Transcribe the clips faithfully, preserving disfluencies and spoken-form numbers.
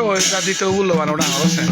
ওই জাতিতে মূল্যবান ওটা আমার আছে।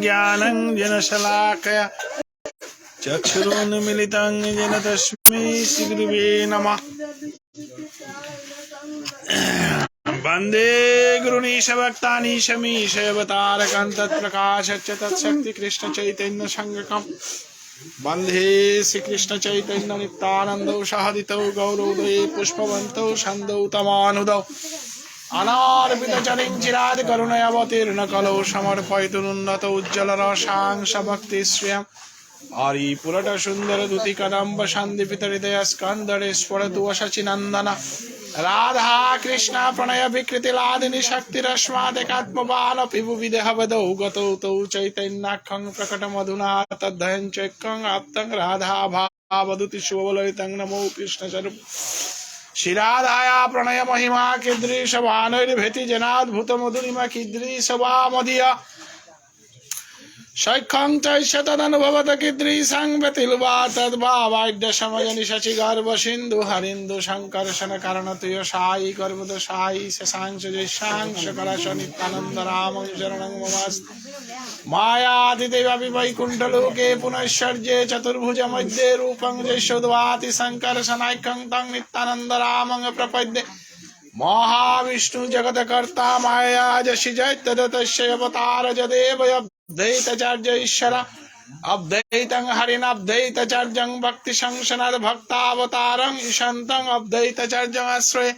ज्ञानञ्जनशलाकया चक्षुरुन्मीलितं येन तस्मै श्रीगुरवे नमः। वन्दे गुरूनीशभक्तानीशमीशयवतारकं तत्प्रकाशच्च तत्शक्तिकृष्णचैतन्यसंज्ञकम्। वन्दे श्रीकृष्णचैतन्यनित्यानन्दौ सहोदितौ गौरौदये पुष्पवन्तौ सन्दौ तमानुदौ। अनार्पितचरीं चिरात् करुणयावतीर्णकलौ समर्पयितुमुन्नतौज्ज्वलरसां सभक्तिश्रियम्। हरिपुरटसुन्दरद्युतिकदम्बसन्दीपितहृदयस्कन्धरे स्फुरतु वः शचीनन्दन। राधाकृष्णप्रणयविकृतिलादिनी शक्तिरस्मादेकात्मवानपि भुवि देहभेदौ गतौ तौ चैतन्याख्यं प्रकटमधुना तद्धयं चैक्यं आप्तं राधाभावद्युतिशोभललितं नमो कृष्णस्वरूप। श्रीराधाया प्रणयमहिमा कीदृशभानैर्भेति जेनाद्भुतमधुरिमा कीदृशभाव मदीय सख्यं चैष तदनुभवत कीदृशं वेति लुवा तद्भावाढ्यसमजनिशचि गर्भसिन्धु हरीन्दु संकर्षण कारणतुय साई गर्भद साई शशांश जैशांश कराश नित्यानन्द रामं शरणं ममास्ति। मायातीते व्यापि वैकुण्ठलोके पुनश्चर्ये चतुर्भुज मध्ये रूपं जैषोद्भाति संकर्षणाख्यं तं नित्यानन्द रामं प्रपद्ये। महाविष्णु जगत्कर्ता मायाजसि जैतद तस्यैव अवतार जदेव अद्वैताचार्य ईश्वर अद्वैतं हरिणद्वैताचार्यं भक्तिसंसनाद भक्तावतारं ईशान्तं अद्वैताचार्यं आश्रये।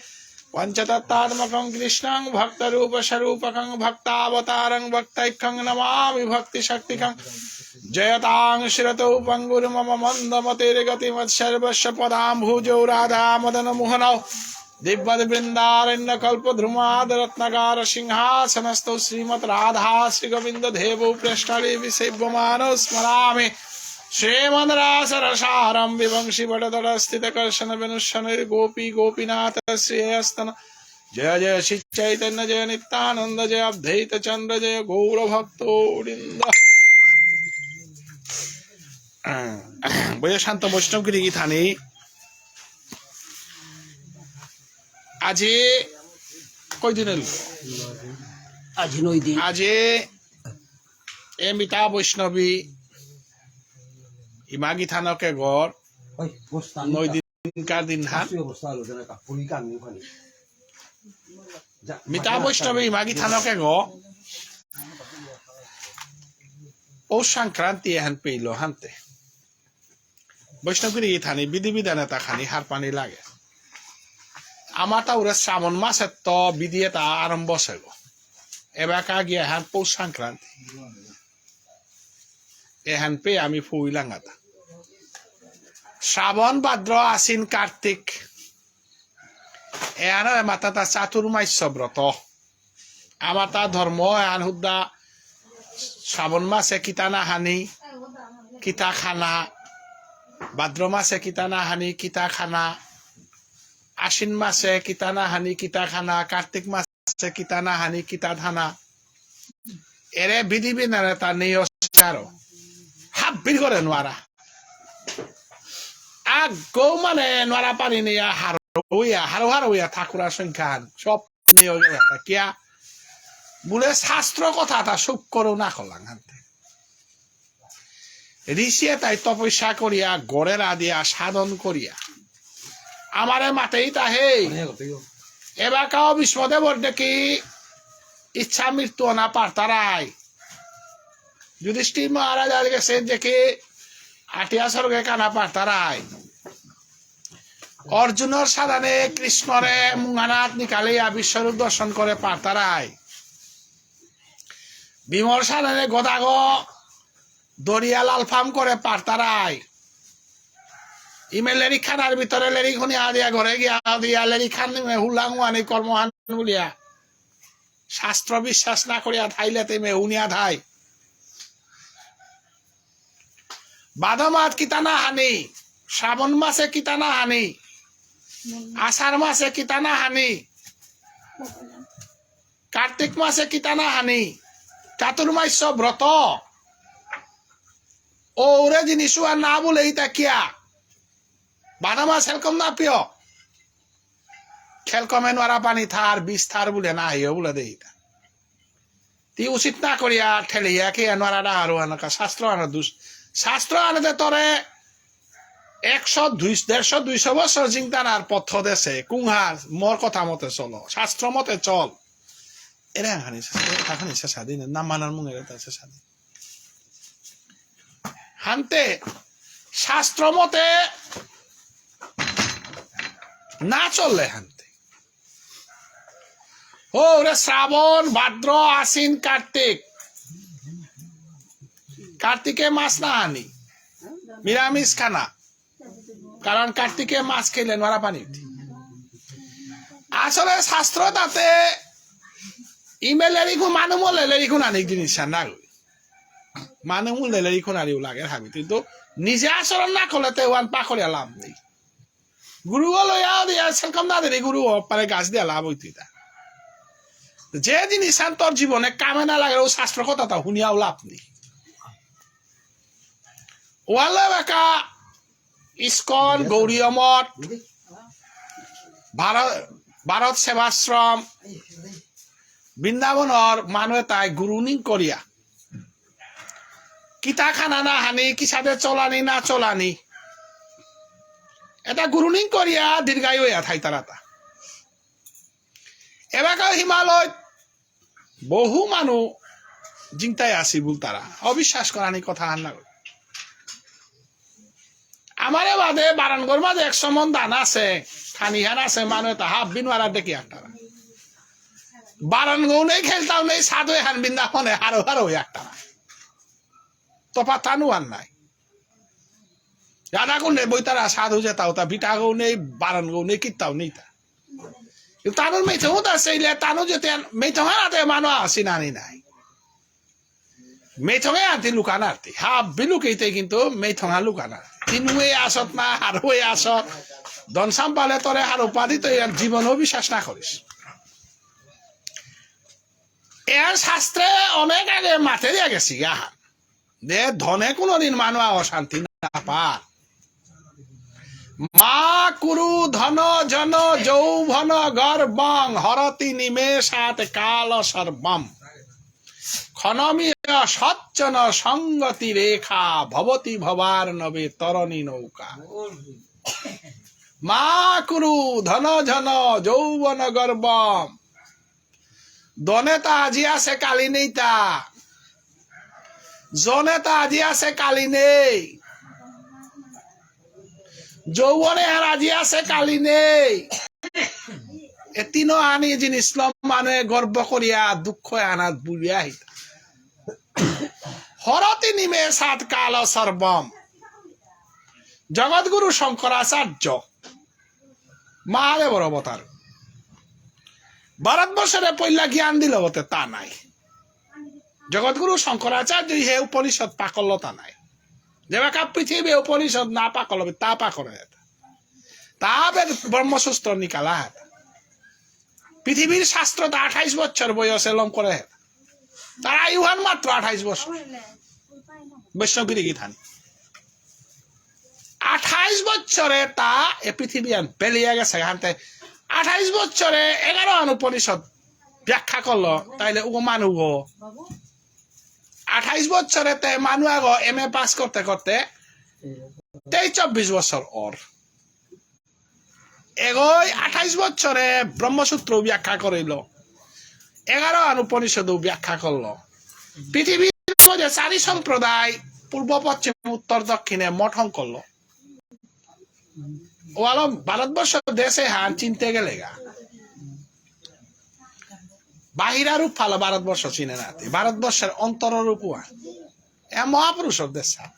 पञ्चतत्त्वात्मकं कृष्णं भक्तरूपस्वरूपकं भक्तावतारं भक्ताख्यं नमामि भक्तिशक्तिकं। जयतां शिरतौ पङ्गुर्मम मन्दमतिर्गतिमत्सर्वस्वपदाम्भोजौ राधामदनमोहनौ। दिव्यवृन्दारण्यकल्पद्रुमाधरत्नागारसिंहासनस्थौ श्रीमद्राधाश्रीगोविन्ददेवौ प्रेष्ठालीभिः सेव्यमानौ स्मरामि। श्रीमद्रासरसारम्भि वंशीवटतटस्थितकर्षणवेणुस्वनैर्गोपी गोपीनाथश्रियस्तनौ। जय जय श्री चैतन्य जय नित्यानन्द जय अद्वैत चन्द्र जय गौर भक्त वृन्द। আহ, বইয়া শান্ত বৈষ্ণব গিরি গিথানি আজি কয়দিন হইল? আজি নয় দিন। আজি এ মিতা বৈষ্ণবী ইমা গিথানকে গড় ওই, বস্তা নয় দিনকার দিন হান। আসলে বস্তা হলো, যেন কাপড়ই কান নিয়ে ওখানে। যা, মিতা বাকি বৈষ্ণবী রাস্তা ইমা গিথানকে গো। ও সংক্রান্তি এহান পেইল হানতে। বৈষ্ণব গিরি গিথানি বিধি বিধান এতা খানি হারপানি লাগে। আমার তা ওরা শ্রাবণ মাসের তো বিধি এতা আরম্ভ হসে গো। এবাকা গিয়া হান পৌষ সংক্রান্তি। এহান পে আমি ফুইলাঙ্গাতা। শ্রাবণ, ভাদ্র, আশ্বিন, কার্তিক। এহানরে মাতাতা চাতুর্মাস্য ব্রত। আমার তা ধর্ম এহান হুদ্দা শ্রাবণ মাসে কিতা না হানি, কিতা খানা, ভাদ্র মাসে কিতা না হানি, কিতা খানা, আশ্বিন মাসে কিতা না হানি, কিতা খানা, কার্তিক মাসে কিতা না হানি, কিতা থানা। এরে বিধি বিধানে তা নেই অসারো। হাব্বির করে নোয়ারা। আগৌ মানে নোয়ারা পানি নিয়া হারৌয়া, হারৌ হারৌয়া ঠাকুরার সংখ্যান। সব নেই অসারো। কিয়া? বুলে শাস্ত্র কথা তা শুক করেও না করলাম হানতে। ঋষি এতাই তপস্যা করিয়া, গড়েরা দিয়া, সাধন করিয়া। আমারে মাতেই তাহে। এবাকাও ভীষ্মদেবর দেখি ইচ্ছা মৃত্যু অনা পারতারাই। যুধিষ্ঠির মহারাজ আজকে সে দেখি আটিয়া স্বর্গে কানা পারতারাই। অর্জুনর সাদানে কৃষ্ণরে মুঙানাত নিকালিয়া বিশ্বরূপ দর্শন করে পারতারাই। ভীমর সাদানে গদাগ দরিয়া লালফাম করে পারতারাই। ইমে লেরিক খানার ভিতরে লেরিক হুনিয়া দিয়া ঘরে গিয়া দিয়া লেরিক খান নিমে হুলাং ওয়ানি কর্মহান বুলিয়া। শাস্ত্র বিশ্বাস না করিয়া থাইলে তে ইমে হুনিয়া থাই। ভাদ মাস কিতা না হানি, শ্রাবণ মাসে কিতা না হানি, আষাঢ় মাসে কিতা না হানি, কার্তিক মাসে কিতা না হানি, চাতুর্মাস্য ব্রত। ওরে জিনিসুয়া না বুলে ইতা কিয়া? ভাদ মাস হেলকম না পিয়। খেলকমে নোয়ারা পানি থার, বিষ থার বুলে না হিও বুলে দেইতা। তি উচিত না করিয়া ঠেলিয়া কে নোয়ারা ডাহারু আনকা শাস্ত্র আনা দুষ। শাস্ত্র আনতে তোরে একশো, দুই, দেড়শো, দুইশো বছর জিংতানার পথ দেশে, কুংহার, মোর কথা মতে চলো, শাস্ত্র মতে চল। এরে হানি শেষ, হানি শেষ স্বাধীন, না মানার মুঙের তা শেষ স্বাধীন। হানতে শাস্ত্র মতে না চললে হানতে। ও রে শ্রাবণ, ভাদ্র, আশ্বিন, কার্তিক। কার্তিকে মাছ না আনি, নিরামিষ খানা। কারণ কার্তিকে মাছ খেলে নোয়ারা পানি উঠে। আসলে শাস্ত্র তাতে ইমে লেরিকু মানু মলে লেরিকু নানিক জিনিস না গই। মানু মলে লেরিকু নারিও লাগে হাবি। কিন্তু নিজে আচরণ না করলে তে ওয়ান পাকড়িয়া লাভ নেই। গুরু লইয়া দিয়া সেরকম না দেরি গুরু পারে গাছ দিয়া লাভ হইতে তা। যে জিনিস আন তোর জীবনে কামে না লাগে ও শাস্ত্র কথা তা হুনিয়াও লাভ নেই। ওয়ালে বাকা ইস্কন, গৌড়ীয় মঠ, ভারত, ভারত সেবাশ্রম, বৃন্দাবনর মানু এতাই গুরু নিং করিয়া। কিতা খানা না হানি, কিসাদে চলানি না চলানি। এটা গুরু নিং করিয়া দীর্ঘায়ু হইয়া থাইতারাতা। এবাকাও হিমালয় বহু মানু জিংতাই আসি বুলতারা। অবিশ্বাস করানি কথা হান না। আমারে বাদে বারানগর মাঝে এক সমন দান আছে, খানিহান আছে, মানু এতা হাফ বিন ওয়ারা দেখি আট্টারা। বারানগৌ নেই, খেলতাও নেই, সাধু হান বৃন্দাবনে হারো হারো হয়ে আট্টারা। তো পাতানো আর নাই। রাধা কুণ্ডে বইতারা সাধু যেতাও তা বিটাগৌ নেই, বারানগৌ নেই, কিত্তাও নেই তা। কিন্তু তানুর মেথৌ তা সেইলে তানু যেতে মেথৌ হারাতে মানু আসি নানি নাই। মেথঙে আনতে লুকানার্থে। হাবি লুকেইতে কিন্তু মেথঙা লুকানার্থে। তিনুয়ে আসত না, হারুয়ে আসত। ধন সাম্পালে তরে হার উপাধি তো ইয়ার জীবনও বিশ্বাস না করিস। এর শাস্ত্রে অনেক আগে মাতে দিয়া গেছি গা। দে ধনে কোনোদিন মানুয়া অশান্তি না পার। মা কুরু ধন জন যৌবন গর্বং হরতি নিমেষাৎ কাল সর্বম। ক্ষণমিহ সজ্জন সঙ্গতি রেখা ভবতি ভবার্ণবে তরণী নৌকা। মা কুরু ধন জন যৌবন গর্বম। ধনে তা আজি আছে, কালি নেই তা। জনে তা আজি আছে, কালি নেই। যৌবনে আর আজি আছে, কালি নেই। এ তিন আনি জিনিস লম মানে গর্ব করিয়া দুঃখ আনাত বুলিয়া আহিতা। হরতি নিমেষাৎ কাল সর্বম। জগৎগুরু শঙ্করাচার্য মহাদেবর অবতার। ভারতবর্ষরে পইলা জ্ঞান দিল বটে, তা নাই। জগৎগুরু শঙ্করাচার্য হে উপনিষদ পাকলতা নাই। যেবাকা পৃথিবী উপনিষদ না পাকলবে, তা পাকলে হেতা। তা বেদ ব্রহ্মসূত্র নিকালা হেতা। পৃথিবীর শাস্ত্র তা আঠাইশ বছর বয়সে লম করে হেতা। তার আয়ুহান মাত্র আঠাইশ বছর। বৈষ্ণব গিরি গিথানি। আঠাইশ বছরে তা এ পৃথিবী আন পেলিয়া গেছে হানতে। আঠাইশ বছরে এগারো আন উপনিষদ ব্যাখ্যা করলো, তাইলে ও মানু গো। আঠাইশ বছরে তে মানু আগো এম এ পাস করতে করতে তেইশ চব্বিশ বছর ওর। এগোই আঠাইশ বছরে ব্রহ্মসূত্র ব্যাখ্যা করিল, এগারো আন উপনিষদ ব্যাখ্যা করলো। পৃথিবীর মধ্যে চারি সম্প্রদায় পূর্ব পশ্চিম উত্তর দক্ষিণে মঠন করলো। ওয়ালো ভারতবর্ষ দেশে হান চিনতে গেলে গা। বাহিরা রূপ ফালো ভারতবর্ষ চিনে না। ভারতবর্ষের অন্তর রূপ ওয়া। এ মহাপুরুষর দেশ হান।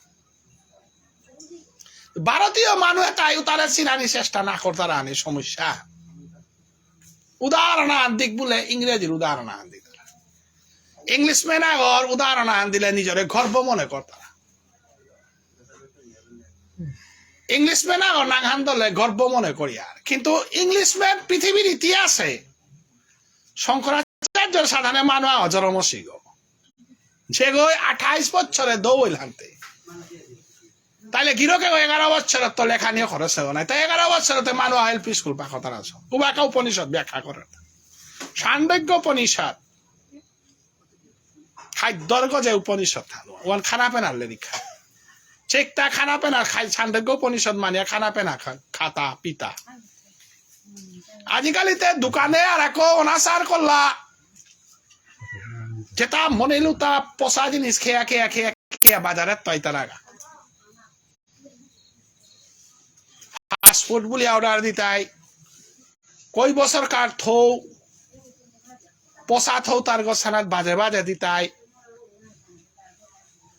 ভারতীয় মানু এতাই উতারে চিনানি চেষ্টা না করতারা আনি সমস্যা। উদাহরণ আন দিক বুলে ইংরেজির উদাহরণ আন দিক। ইংলিশম্যান আগর উদাহরণ আন দিলে নিজরে গর্ব মনে করতারা। ইংলিশম্যান আগর নাঙহান দলে গর্ব মনে করিয়ার। কিন্তু ইংলিশম্যান পৃথিবীর ইতিহাসে শঙ্করাচার্যর সাধানে মানু আগ জরমসিগ। যেগই আঠাইশ বছরে দৌ ইল হানতে। তাইলে গিরকে এগারো বছর তো লেখানিও খরচ হইব নাই। তাই এগারো বছর তো মানু এল পি স্কুল পাকতারা আছ। উবাকা উপনিষদ ব্যাখ্যা করে। ছান্দোগ্য উপনিষদ। খাদ্যর গজে উপনিষদ থানো। ওয়ান খানা পেনার লেরিখা। চেকটা খানা পেনার খাই ছান্দোগ্য উপনিষদ মানিয়া খানা পেনা খা-, খাতা পিতা। আজিকালিতে দোকানে আর আকো অনাচার করলা। যেটা মনে লুতা পচা জিনিস খেয়া, খেয়া, খেয়া, খেয়া বাজারে তৈতারাগা। ফাস্ট ফুড বুলি অর্ডার দিতাই। কই বছর কার থৌ, পচা থৌ তার গোসানাত বাজে বাজে দিতাই।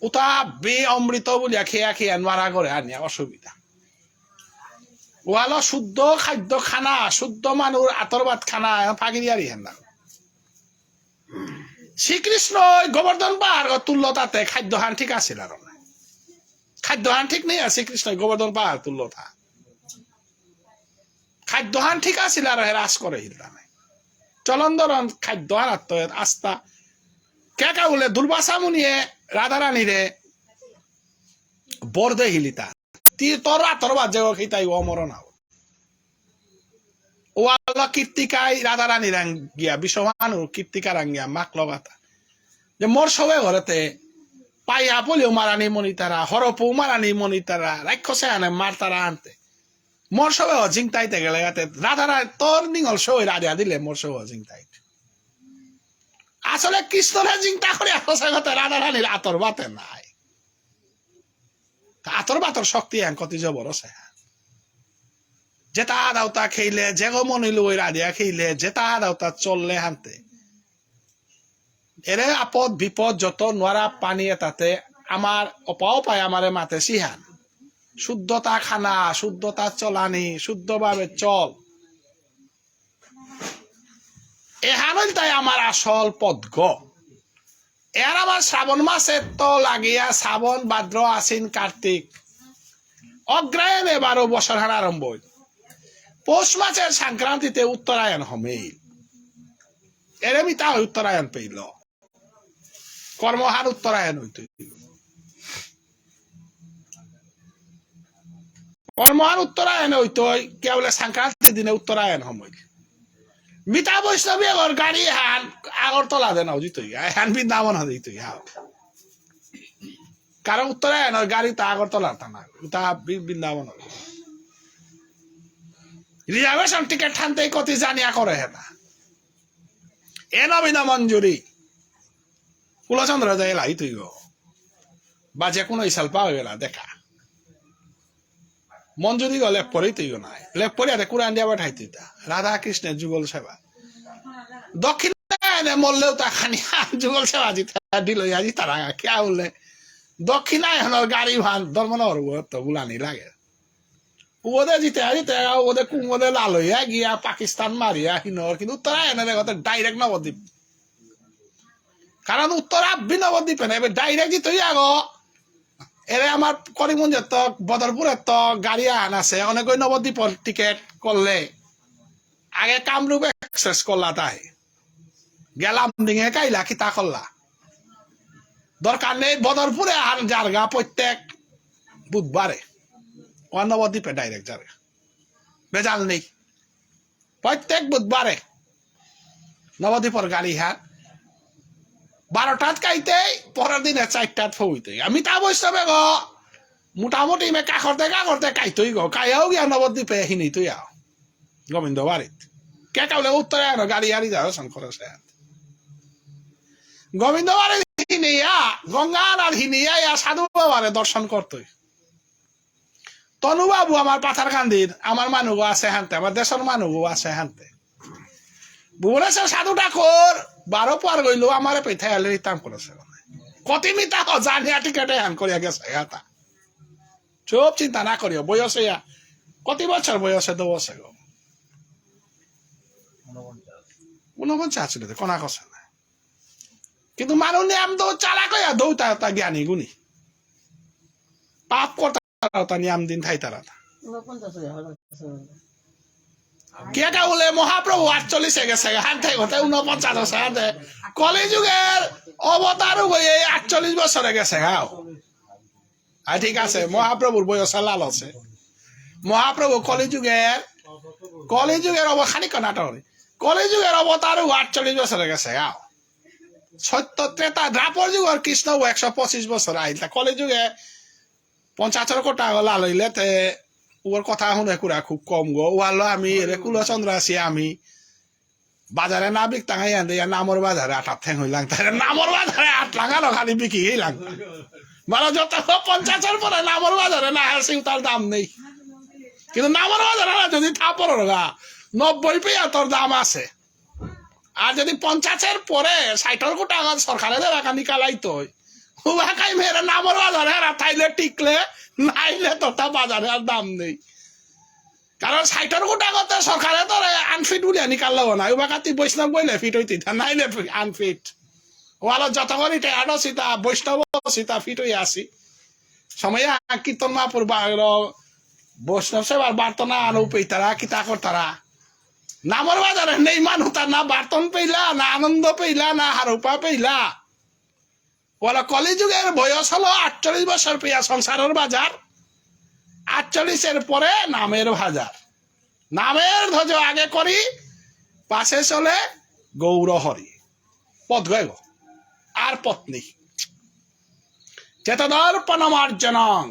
উতা বে অমৃত বুলিয়া খেয়া খেয়া নোয়ারা করে আনিয়া অসুবিধা। ওয়ালো শুদ্ধ খাদ্য খানা, শুদ্ধ মানুর আতর ভাত খানা, ফাগিরিয়ারি হেন না। শ্রীকৃষ্ণ গোবর্ধন পাহাড় তুলল তাতে খাদ্যহান ঠিক আছিল আর না। খাদ্যহান ঠিক নেই আর শ্রীকৃষ্ণ গোবর্ধন পাহাড় তুলল তা। খাদ্যহান ঠিক আছিল আর হ্রাস করে হিলতা নাই। চলন ধরন খাদ্যহান আত্ম আস্তা। কে কা বলে দুর্বাসা মুনিয়ে রাধারানীরে বর দে হিলিতা। তি তোর রাতর বাজে ও খিতাই অমর না। ওয়ালা কীর্তিকাই রাধারানী রাঙ্গিয়া, বিশ্বভানু কীর্তিকা রাঙ্গিয়া, মাক লগাতা। যে মোর সবে ঘরেতে, পাইয়া পলিও মারানি মনিতারা, হরপু মারানি মনিতারা, রাক্ষসে আনে মারতারা আনতে। মোর সবে অজিংতাইতে গেলে গাতে, রাধারানী তোর নিঙল সবে রাজা দিলে মোর সবে অজিংতাইতে। আসলে কৃষ্ণরে জিংতা করে আসলে গাতে রাধারানীর আতর বাতে নাই। তা আতর বাতর শক্তি এন কতি জবর আছে। যেতা দাউতা খেইলে, যেগো মনিল ওই রাধিয়া খেইলে, যেতা দাউতা চললে হানতে। এরে আপদ বিপদ যত নোয়ারা পানি এতাতে আমার অপাও পায় আমারে মাতে সিহান। শুদ্ধতা খানা, শুদ্ধতা চলানি, শুদ্ধভাবে চল। এহানই তাই আমার আসল পদগ। এর আবার শ্রাবণ মাসে তো লাগিয়া শ্রাবণ, ভাদ্র, আশ্বিন, কার্তিক, অগ্রায়ণে বারো বছর হান আরম্ভ হইল। পৌষ মাসের সংক্রান্তিতে উত্তরায়ণ হমেইল। এরে মিতা হয় উত্তরায়ণ পেইল। কর্মহান উত্তরায়ণ হইতই। কর্মহান উত্তরায়ণ হইতই, কে বলে সংক্রান্তির দিনে উত্তরায়ণ হমইল। মিতা বৈষ্ণবী আগর গাড়ি হান আগরতলা দেন হইতই, হান বৃন্দাবন হইতই, হ্যাঁ। কারণ উত্তরায়ণ ওই গাড়ি তা আগরতলা তা না, তা বৃ-, বৃন্দাবন হইল। রিজার্ভেশন টিকিট হানতেই কতি জানিয়া করে হেতা। এ নবীন মঞ্জুরি। কুলচন্দ্র যাই লাই তুই গো। বা যে কোনো ইসালপা হয়ে গেলা দেখা। মঞ্জুরি গো লেপ পরেই তুই গো নাই। লেপ পরে আরে কুরআন দিয়া বাঠাই তুই তা। রাধা কৃষ্ণের যুগল সেবা। দক্ষিণায়নে মরলেও তা খানি যুগল সেবা জিতা দিল ইয়া জিতা রাঙা। কিয়া বললে? দক্ষিণায়নর গাড়ি ভান ধর্মনগর তো বুলানি লাগে। ওদে জিতে জিতে ওদে কুমদে লালইয়া গিয়া পাকিস্তান মারিয়া হিনর, কিন্তু উত্তরায়ণে দেখো তো ডাইরেক্ট নবদ্বীপ। কারণ উত্তরা বি নবদ্বীপে না, এবার ডাইরেক্ট জিতে আগো। এরে আমার করিমগঞ্জের তো বদরপুরের তো গাড়ি আহান আছে, অনেক ওই নবদ্বীপর টিকিট করলে আগে কামরূপ এক্সপ্রেস করলা তাই। গেলাম দিঙে কাইলা কিতা করলা। দরকার নেই, বদরপুরে আর জারগা প্রত্যেক বুধবারে। ও নবদ্বীপে ডাইরেক্ট জারগা। ভেজাল নেই। প্রত্যেক বুধবারে। নবদ্বীপর গাড়ি হার। বারোটাত কাইতে পরের দিনে চারটাত ফৌইতে। আমি তা বৈষ্ণবে গো। মোটামুটি মে কাকরতে কাকরতে কাইতই গো। কাইয়াও গিয়া নবদ্বীপে হিনি তুই আও। গোবিন্দ বাড়িত। কে কাউলে উত্তরায়ণ গাড়ি আরি যাও শঙ্কর সে। গোবিন্দ বাড়িত হিনিয়া, গঙ্গা আর হিনিয়া ইয়া সাধু বাবারে দর্শন করতই। তনুবাবু আমার পাথারকান্দির, আমার মানুষ আছে হানতে, আমার দেশের মানুষ আছে হানতে। ভুবনেশ্বর সাধু ঠাকুর বারো পার গইল, আমারে পেথাই আলে রিতাম করেছে। কতি মিতা হ জানিয়া টিকেটে হান করিয়া গেছে গাতা। চুপ, চিন্তা না করিও। বয়সে ইয়া, কত বছর বয়সে? দৌ আছে গো। ঊনপঞ্চাশ। ঊনপঞ্চাশ ছিল তো, কোনা কথা না। কিন্তু মানু নিয়াম দৌ চালাক ইয়া দৌ তা, তা জ্ঞানী গুণী। পাপ করতারা তা নিয়াম দিন থাইতারা তা। ঊনপঞ্চাশ হয়ে হলো। কিয়া কা বুলে মহাপ্রভু আটচল্লিশে গেছে গা, হান থাই কথা ঊনপঞ্চাশ আছে, হান থাই। কলিযুগের অবতার হয়ে আটচল্লিশ বছরে গেছে গাও। আর ঠিক আছে, মহাপ্রভুর বয়স লাল আছে। মহাপ্রভু কলিযুগের, কলিযুগের অব-, খানিক নাটক। কলিযুগের অবতার হয়ে আটচল্লিশ বছরে গেছে গাও। সত্য ত্রেতা দ্বাপর যুগর কৃষ্ণ একশো পঁচিশ বছর আইল। তা কলিযুগে পঞ্চাশর কোটা গো লাল হইলে তে ওর কথা শুনে কুরা খুব কম গো। ওয়ালো আমি এরে কুলচন্দ্র আছি আমি। বাজারে না বিকতাঙাই আনতে ইয়া নামর বাজারে আটাত ঠেং হইলাং। তারে নামর বাজারে আট লাগালো খালি বিকি গেলাং। বারো যত পঞ্চাশর পরে নামর বাজারে না আসে তার দাম নেই। কিন্তু নামর বাজারে না যদি থাপড় রোগা নব্বই পেয়া তোর দাম আছে। আর যদি পঞ্চাশর পরে ষাটর কোটা আগত সরকারে দেবা কানি কালাই তো। উবাকাই মেরে নামর বাজারে আর থাইলে টিকলে, নাইলে তো তা বাজারে আর দাম নেই। কারণ ষাটর কোটা আগতে সরকারে তো আনফিট বুলিয়া নিকাল লব না। উবাকাতি বৈষ্ণব বইলে ফিট হইতে, তা নাইলে আনফিট। ওয়ালো যত করি তে আরো সীতা, বৈষ্ণব সীতা ফিট হইয়া আসি। সময় কীর্তন মহাপুর বা-, বৈষ্ণব সেবার বার্তনা আনো পেইতারা, কিতা করতারা। নামর বাজারে নেই মানু তার না বার্তন পেইলা, না আনন্দ পেইলা, না হারৌপা পেইলা। বলো, কলিযুগের বয়স হলো আটচল্লিশ বছর পেয়া সংসারের বাজার, আটচল্লিশের পরে নামের বাজার। নামের ধ্বজ আগে করি, পাশে চলে গৌর হরি। পথ গয় গো, আর পথ নেই। চেতদর্পণ মার্জনং।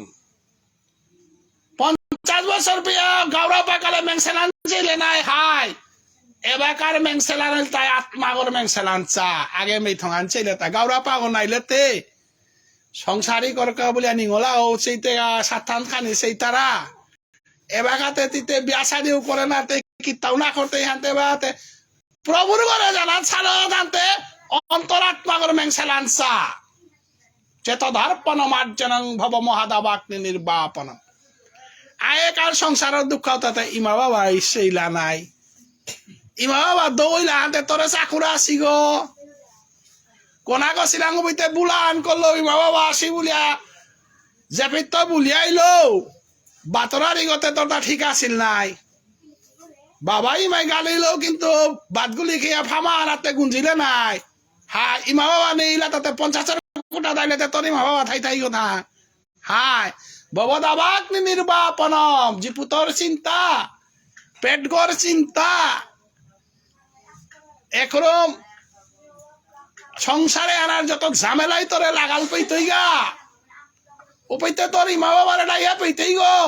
পঞ্চাশ বছর পিয়া গাউরা পাকালে মেংসেলান চেইলে নাই হাই। এবাকার মেংসেলান তাই আত্মাগর মেংসেলান চা। আগে মেইথঙান চেইলে তা গাউরা পাগো নাইলে তে। সংসারী করকা বুলিয়া নিঙলা ও চেইতে গা সাতান খানি চেইতারা। এবাকাতে তিতে বিয়া শাদিও করে না তে কিতাও না করতে হানতে বাতে। প্রভুর ঘরে জানাত সালো জানতে অন্তরাত্মাগর মেংসেলান চা। চেতদর্পণ মার্জনং ভব মহাদাবাগ্নি নির্বাপন। আয়েকার সংসারর দুঃখ তাতে ইমা বাবা ইসেইলা নাই। ইমা বাবা দৌইলা আনতে তোরে চাকুরা আসি গো। কোনা গছিলাং উবিতে বুলান করলো ইমা বাবা আসি বুলিয়া। জেপিত বুলিয়া আইলো। বাতরারি গতে তোরতা ঠিক আছিল নাই। বাবা ইমাই গালিলো কিন্তু বাতগুলি খেয়া ফামা আনাতে গুঞ্জিলে নাই। হা, ইমা বাবা নেইলা তাতে পঞ্চাশর কোটা দাইলে তে তোর ইমা বাবা থাই থাই কথা। হায়, ভবদাবাগ্নি নির্বাপনম, জিপুতর চিন্তা, পেটগর চিন্তা, একরম সংসারে আনার যত ঝামেলাই তোরে লাগাল পেইতইগা। উপেইতে তোর ইমা বাবারে ডাইয়া পেইতেই গো।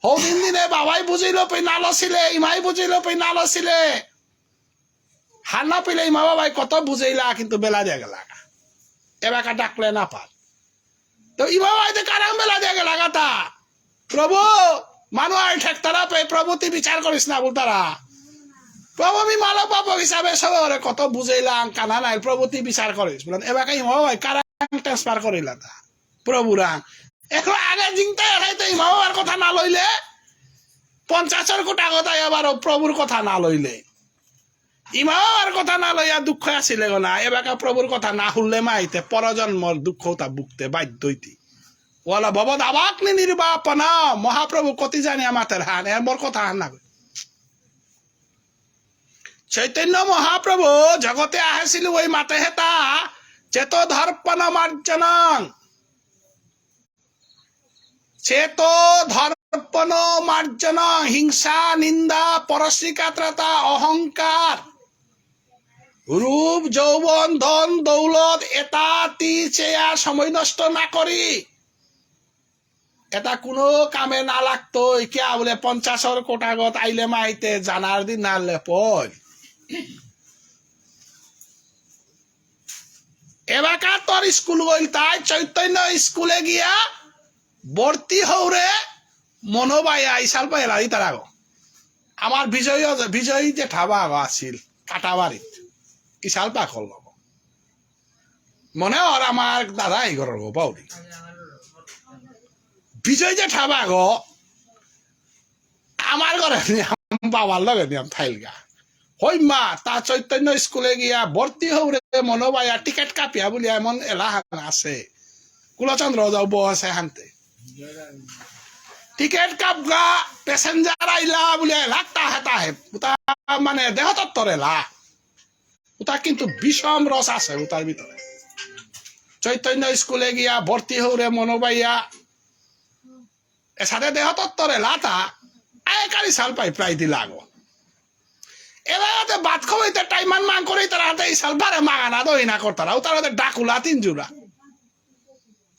হৌদিন দিনে বাবাই বুঝিল পে নালসিলে, ইমাই বুঝিল পে নালসিলে। হার না পেলে ইমা বাবাই কত বুঝাইলা, কিন্তু বেলা দিয়া গেলাগা। এবাকা ডাকলে না পার। তো ইমা বাবাই তো কারাং বেলা দিয়া গেলাগা তা। প্রভু, মানু আই ঠেকতারা পে, প্রভু তুই বিচার করিস না বুলতারা। প্রভু, আমি মালক বাপক হিসাবে সবরে কত বুঝাইলাম, কানা নাই, প্রভু তুই বিচার করিস। বুললাম, এবাকা ইমা বাবাই কারাং ট্রান্সফার করিলা তা। প্রভুরাং। এখন আগে জিংতা এসাইতে ইমা বাবার কথা না লইলে, পঞ্চাশর কোটা কথা আবার প্রভুর কথা না লইলে। ইমা বাবার কথা না লইয়া দুঃখ আসিলে গো না, এবাকা প্রভুর কথা না শুনলে মাইতে পরজন্মর দুঃখ তা ভুগতে বাধ্য হইতে। ওয়ালা ভবদাবাগ্নি নির্বাপন, মহাপ্রভু কতি জানিয়া মাতের হান, এর মোর কথা হান না। চৈতন্য মহাপ্রভু জগতে আহেছিল ওই মাতে হেতা, চেতদর্পণ মার্জনং। চেতদর্পণ মার্জনং, হিংসা, নিন্দা, পরশ্রীকাতরতা, অহংকার, রূপ, যৌবন, ধন, দৌলত, এতা তি চেয়া সময় নষ্ট না করি। এটা কোনো কামে না লাগতো, কিয়া বুলে পঞ্চাশর কোটাগত আইলে মাইতে জানার দিন না লেপল। এবাকা তোর স্কুল গইল তাই চৈতন্য স্কুলে গিয়া ভর্তি হৌরে মনোবায়া ইশালপা এলা দিতারাগো। আমার বিজয়, বিজয় জেঠাবা আগো আছিল কাটাবাড়িত, ইশালপা কল। মনে অর আমার দাদা এই ঘরর গো পাউরি। বিজয় জেঠাবাগো আমার ঘরে নিয়াম, বাবার লগে নিয়াম থাইলগা। হইমা, তা চৈতন্য স্কুলে গিয়া ভর্তি হৌরে মনোবায়া টিকিট কাপিয়া বুলিয়া এমন এলাহান আছে। কুলচন্দ্র যাও বসে হানতে। টিকিট কাপগা, প্যাসেঞ্জার আইলা বুলিয়া এলাক তাহে তাহে। উতা মানে দেহতত্ত্বর এলা। উতা কিন্তু বিষম রস আছে উতার ভিতরে। চৈতন্য স্কুলে গিয়া ভর্তি হৌরে মনোবায়া এসাদে দেহতত্ত্বর এলাতা আয়কার ইশালপাই প্রায় দিলাগো। এলাতে ভাত খাওয়াইতে টাইমান মাং করে তারা হাতে ইশালপারে মাগানা দইনা করতারা। উতার হাতে ডাকুলা তিন জোড়া।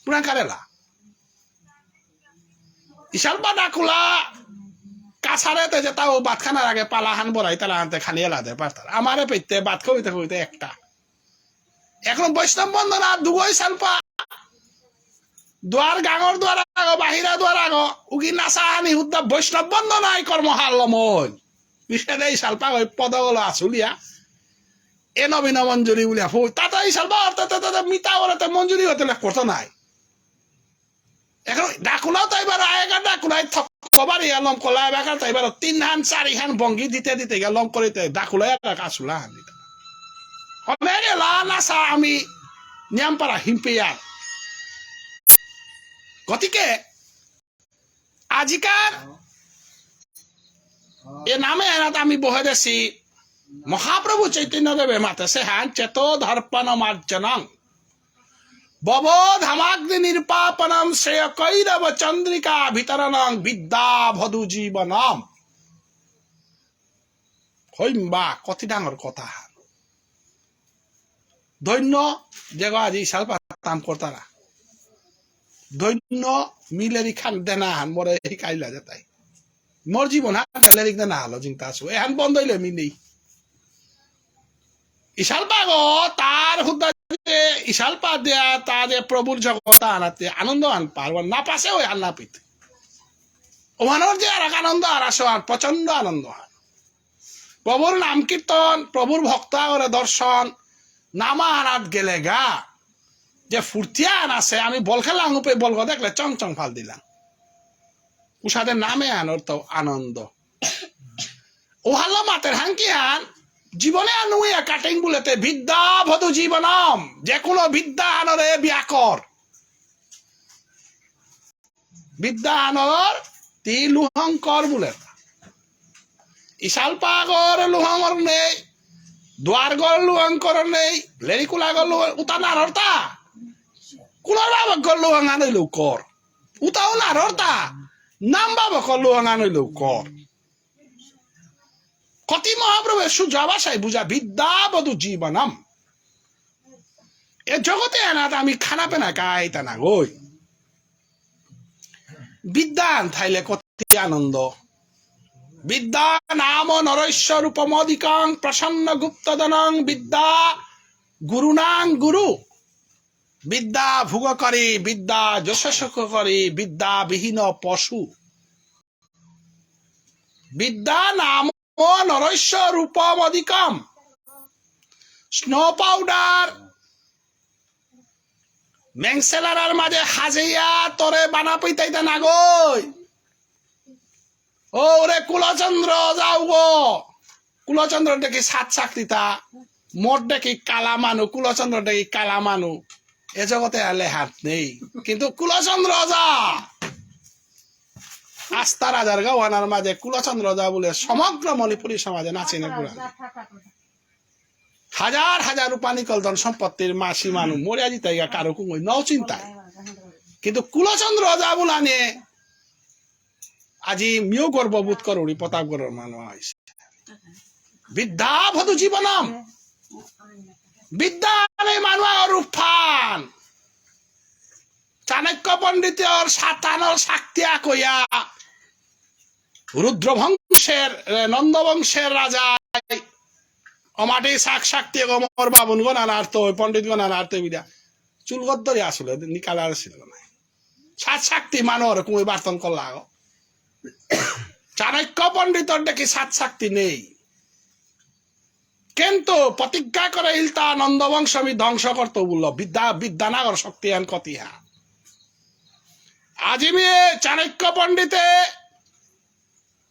পুরান কারেলা। ইশালপা ডাকুলা কাছাড়েতে যেতাও ভাত খানার আগে পালাহান বড়াই তারা হাতে খানি এলাতে পারতারা। আমারে পেতে ভাত খাওয়াইতে খাওয়াইতে একটা। এখন বৈষ্ণব বন্দনা দুগো ইশালপা। দুয়ার গাঙর দুয়ার আগো, বাহিরা দুয়ার আগো, উগি নাসানি হুদ্দা বৈষ্ণব বন্দনাই কর্ম হারলমল। বিষেদে ইশালপা ওই পদগলো আসুলিয়া। এ নবীন মঞ্জুরি বুলিয়া ফুল। তাতা ইশালপা অর্থাৎ তাতা মিতা ওরাতে মঞ্জুরি হতে লেখ করতো নাই। এখন ডাকুলাও তাই বার আয়েগা ডাকুলাই থকবারি আলম কলা এবাকা তাই বার তিন হান চারি হান বঙ্গি দিতে দিতে গেলম করিতে ডাকুলাই এবাকা আসুলা হান দিতে। হনে গেলা নাসা আমি নিয়াম পারা হিম্পিয়ার। গতিকে আজিকার এ নামে এনাত আমি বহে দেছি মহাপ্রভু চৈতন্যদেবে মাতেসে হান চেতো দর্পণ মার্জনং ভবো ধামাগ্নি নির্বাপণম শ্রেয় কৈরব চন্দ্রিকা বিতরণং বিদ্যা বধূ জীবনম। হইম্বা কতি ডাঙর কথা হান। ধন্য যেগো আজি ইশালপা তাম করতারা। ধন্য মিলেরি খান দেনা হান মরে হিকাইলা যেতাই। মোর জীবন হান লেরিক দেনা হালো জিংতা আসু। এহান বন্ধ হইলে মি নেই। ইশালপাগো তার হুদ্দা যে ইশালপা দেয়া তা যে প্রভুর জগত আনাতে আনন্দ আন পার। ওহান না পাসে ওই হান না পিতে। ওহানোর যে আর এক আনন্দ আর আসো আর প্রচন্ড আনন্দ হান। প্রভুর নাম কীর্তন, প্রভুর ভক্ত আগরে দর্শন, নামা আনাত গেলে গা, যে ফুর্তিয়া আন আছে, আমি বল খেলাম উপে বলগ দেখলে চং চং ফাল দিলাম। উষাদের নামে আনর তো আনন্দ। ওহালো মাতের হান কি হান, জীবনে আনুয়া কাটিং বুলেতে বিদ্যা বধূ জীবনম, যে কোনো বিদ্যা আনরে বিয়া কর। বিদ্যা আনর তি লুহং কর বুলে। ইশালপাগর লুহংর নেই, দুয়ারগর লুহং কর নেই, লেরিকুলাগর লুহং, উতা নাররতা। কুলর বাবকর লুহং আনইলেও কর। উতাও নাররতা। নাম বাবকর লুহং আনইলেও কর। কতি মহাপ্রভু সুজা ভাষায় বুঝা বিদ্যা বধূ জীবনম। এ জগতে আনাত আমি খানা পেনা খাইতা না গই। বিদ্যা আন থাইলে কতি আনন্দ। বিদ্যা নাম নরস্য রূপমধিকং প্রসন্ন গুপ্তধনং বিদ্যা গুরুণাং গুরু। বিদ্যা ভোগ করি, বিদ্যা যশস্ব করি, বিদ্যা বিহীন পশু। বিদ্যা নাম নরস্য রূপমধিকম। স্নো পাউডার মেংসেলারার মাঝে হাজেয়া তোরে বানা পিতাইতা না গই। ও রে কুলচন্দ্র যাও গো। কুলচন্দ্র দেখি সাত চাকরিতা, মোর দেখি কালা মানু, কুলচন্দ্র দেখি কালা মানু। এ জগতে আলে হাত নেই। কিন্তু কুলচন্দ্র যা। আস্তা রাজার গাওয়ানার মাঝে কুলচন্দ্র যা বলে সমগ্র মণিপুরী সমাজে নাচিনে পুরা। হাজার হাজার রূপা নিকল ধন সম্পত্তির মাসি মানু মরে আজি তাইগা কারো কুঙই নও চিন্তায়। কিন্তু কুলচন্দ্র যা বুলানে আজি মিও গর্ববোধ করুরি প্রতাপগড়র মানু আইসে। বিদ্যা বধূ জীবনম। বিদ্যা নেই মানু আগর রূপহান। চাণক্য পণ্ডিতর সাতানর শাক্তি আকইয়া রুদ্রবংশের, এ, নন্দবংশের রাজা অমাটি শাক শাক্তি গমর বাবুন গণানার্থ, পণ্ডিত গণানার্থ বিদ্যা চুলগত ধরে আসলে নিকালার ছিল না। সাত শাক্তি মানর কুমি বার্তন করলা গো। চাণক্য পণ্ডিতর দেখি সাত শাক্তি নেই। কিন্তু প্রতিজ্ঞা করে ইলতা নন্দবংশ আমি ধ্বংস করতো বলল। বিদ্যা, বিদ্যানগর শক্তি আন কতিহা। আজি মি চাণক্য পণ্ডিতে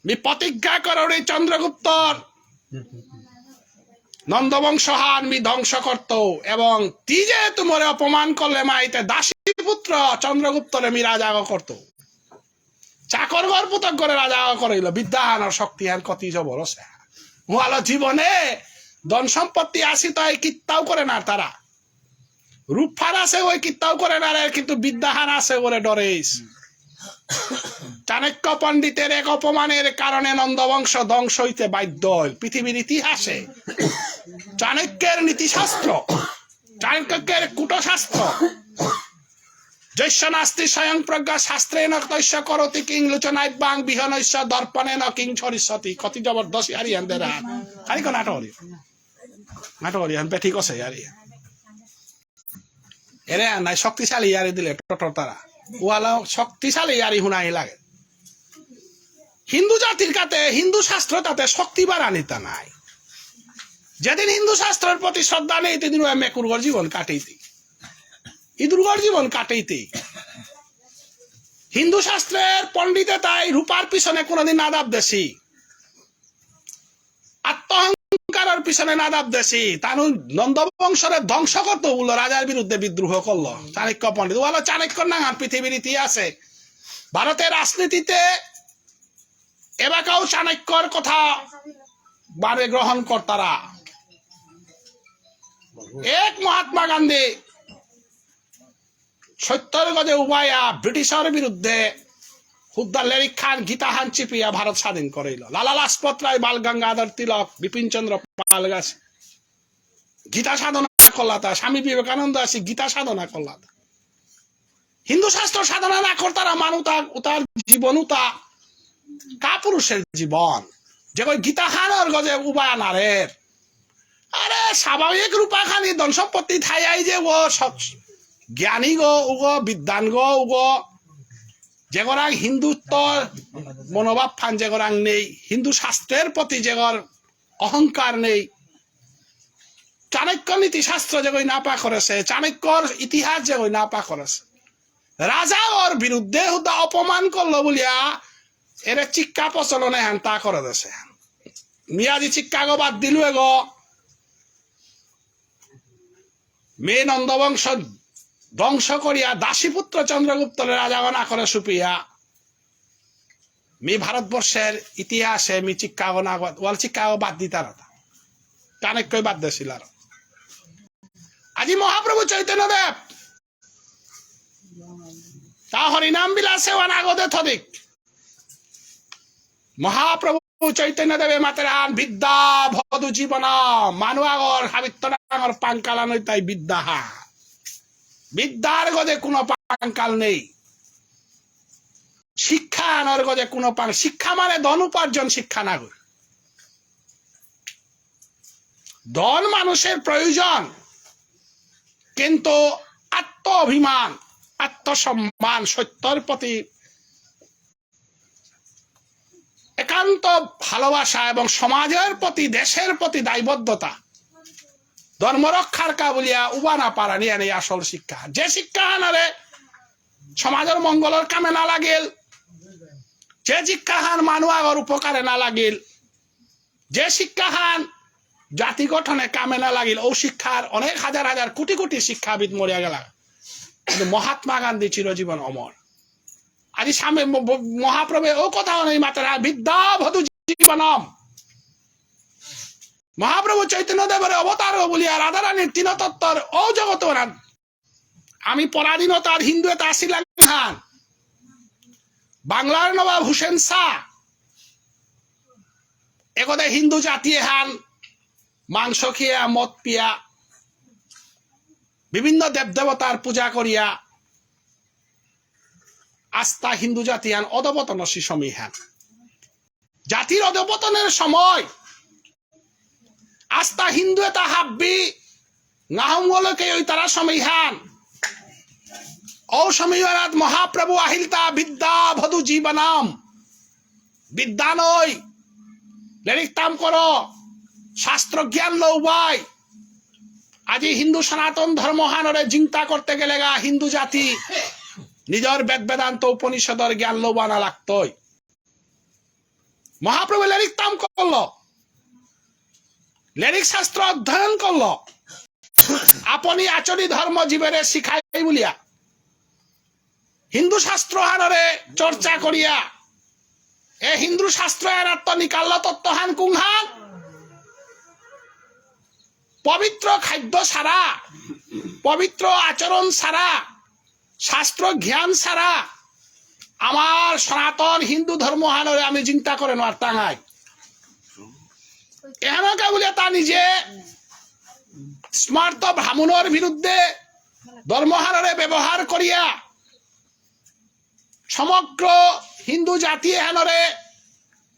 মি প্রতিজ্ঞা করৌরি চন্দ্রগুপ্তর নন্দবংশহান মি ধ্বংস করতৌ, এবং তি যে তুমরে অপমান করলে মাইতে দাসী পুত্র চন্দ্রগুপ্তরে মি রাজাগ করতৌ। চাকরগর পুতকরে রাজাগ করিল, বিদ্যাহানর শক্তিহান কতি জবরদস্ত। মহাল জীবনে ধন সম্পত্তি আসি তাই কিত্তাও করে না তারা। রূপহান আছে ওই কিত্তাও করে না রে, কিন্তু বিদ্যাহান আছে ওরে ডরেইস। চাণক্য পণ্ডিতের এক অপমানের কারণে নন্দবংশ ধ্বংস হইতে বাধ্য হইল। পৃথিবীর ইতিহাসে চাণক্যের নীতিশাস্ত্র, চাণক্যের কূটশাস্ত্র, যস্য নাস্তি স্বয়ং প্রজ্ঞা শাস্ত্রেণ তস্য করোতি কিং লোচনাভ্যাং বিহনস্য দর্পণেন কিং ছরিষ্যতি। কতি জবরদস্ত ইয়ারি আনদের আর। খালি কোন আটরি। আটরি আনবে ঠিক আছে ইয়ারি। এরে আর নাই শক্তিশালী ইয়ারি দিলে টটর তারা। ওয়ালা শক্তিশালী ইয়ারি হুনাই লাগে। হিন্দু জাতির কাতে, হিন্দু শাস্ত্র তাতে শক্তি বাড়ানিতা নাই। যেদিন হিন্দু শাস্ত্রের প্রতি শ্রদ্ধা নেই, তেদিন ওই মেকুরগর জীবন কাটেইতে। ইঁদুরগর জীবন কাটেইতে। হিন্দু শাস্ত্রের পণ্ডিতে তাই রূপার পিছনে কোনোদিন না দাব দেসি। আত্মহংকারের পিছনে না দাব দেসি। তানু নন্দবংশরে ধ্বংস করতো বললো, রাজার বিরুদ্ধে বিদ্রোহ করলো। চাণক্য পণ্ডিত। ওয়ালা চাণক্যর নাঙহান পৃথিবীর ইতিহাসে। ভারতের রাজনীতিতে এবাকাও চাণক্যর কথা বারে গ্রহণ করতারা। এক মহাত্মা গান্ধী সত্যর গজে উবায়া ব্রিটিশর বিরুদ্ধে হুদ্দা লেরিকহান গীতাহান চিপিয়া ভারত স্বাধীন করিল। লালা লাজপত রায়, বাল গঙ্গাধর তিলক, বিপিন চন্দ্র পাল গাছ গীতা সাধনা করলাতা, স্বামী বিবেকানন্দ আসি গীতা সাধনা করলাতা। হিন্দু শাস্ত্র সাধনা না করতারা মানু তার, উতার জীবন উতা কাপুরুষের জীবন। যে কই গীতাহানর গজে উবা নারের। আরে স্বাভাবিক রূপা খানি ধন সম্পত্তি থাই আই যে ও সব জ্ঞানী গো, উগো বিদ্বান গো, উগো যেগরাং হিন্দুত্ব মনোভাবহান যেগরাং নেই, হিন্দু শাস্ত্রের প্রতি যেগর অহংকার নেই। চাণক্য নীতিশাস্ত্র যেগই না পা করেছে, চাণক্যর ইতিহাস যেগই না পা করেছে। রাজা ওর বিরুদ্ধে হুদা অপমান করলো বলিয়া এরে চিক্কা প্রচলন এহান তা করে দেছে। মিয়াজি চিক্কাগো বাদ দিলু এগো। মি নন্দবংশ ধ্বংস করিয়া দাসীপুত্র চন্দ্রগুপ্তরে রাজাগ না করে সুপিয়া মি ভারতবর্ষের ইতিহাসে মি চিক্কাগো না গো-, ওয়াল চিক্কাগো বাদ দিতারা তা। চাণক্যই বাদ দেছিল আর। আজি মহাপ্রভু চৈতন্যদেব তা হরিনাম বিলাসে ওয়ান আগদে থদিক। মহাপ্রভু চৈতন্যদেবে মাতেরান বিদ্যা বধূ জীবন, মানু আগর হাবিত্ত ডাঙর পাংকালান তাই বিদ্যাহা। বিদ্যার গজে কোনো পাংকাল নেই। শিক্ষা আনার গজে কোনো পাং-, শিক্ষা মানে ধন উপার্জন শিক্ষা না গো। ধন মানুষের প্রয়োজন, কিন্তু আত্ম অভিমান, আত্মসম্মান, সত্যর প্রতি একান্ত ভালোবাসা এবং সমাজের প্রতি, দেশের প্রতি দায়বদ্ধতা, ধর্ম রক্ষার কা বুলিয়া উবা না পারানি এনে আসল শিক্ষা। যে শিক্ষা আনারে সমাজের মঙ্গলের কামে না লাগিল, যে শিক্ষাহান মানু আগর উপকারে না লাগিল, যে শিক্ষাহান জাতি গঠনে কামে না লাগিল, ও শিক্ষার অনেক হাজার হাজার কোটি কোটি শিক্ষাবিদ মরিয়া গেলা। কিন্তু মহাত্মা গান্ধী চিরজীবন অমর। আজি স্বামী ম-, ম-, মহাপ্রভু ও কথা নেই মাত্রা বিদ্যা বধূ জীবনম। মহাপ্রভু চৈতন্য দেবরে অবতার বুলিয়া রাধারানীর তিন তত্ত্বর ও জগত ওরা আমি পরাধীনতার হিন্দু এটা আসিলাম হান। বাংলার নবাব হুসেন শাহ একদে হিন্দু জাতি হান মাংস খেয়া, মদ পিয়া, বিভিন্ন দেবদেবতার পূজা করিয়া আস্তা হিন্দু জাতি হান অধপতন সমী হান। জাতির অধপতনের সময় আস্তা হিন্দু এটা হাব্বি নাহমগলকে ওই তারা সময় হান। ও সময় হানাত মহাপ্রভু আহিলতা বিদ্যা বধূ জীবনম। বিদ্যা নই, লেরিক তাম করো, শাস্ত্র জ্ঞান লৌবাই। আজি হিন্দু সনাতন ধর্ম হানরে জিংতা করতে গেলে গা হিন্দু জাতি নিজর বেদ বেদান্ত উপনিষদর জ্ঞান লবানা লাগতই। মহাপ্রভু লেরিক তাম করল, লেরিক শাস্ত্র অধ্যয়ন করল, আপনি আচরি ধর্ম জীবনে শিখাই বুলিয়া হিন্দু শাস্ত্র হানরে চর্চা করিয়া, এ হিন্দু শাস্ত্র এরাত্ত নিকাল্লা তত্ত্বহান কুংহান? পবিত্র খাদ্য ছাড়া, পবিত্র আচরণ ছাড়া, শাস্ত্র জ্ঞান ছাড়া আমার সনাতন হিন্দু ধর্ম হানরে আমি চিন্তা করে নোয়ার টাঙাই। এহানকা বুলিয়া তা নিজে স্মার্ত ব্রাহ্মণর বিরুদ্ধে ধর্মহানরে ব্যবহার করিয়া সমগ্র হিন্দু জাতি এহানরে,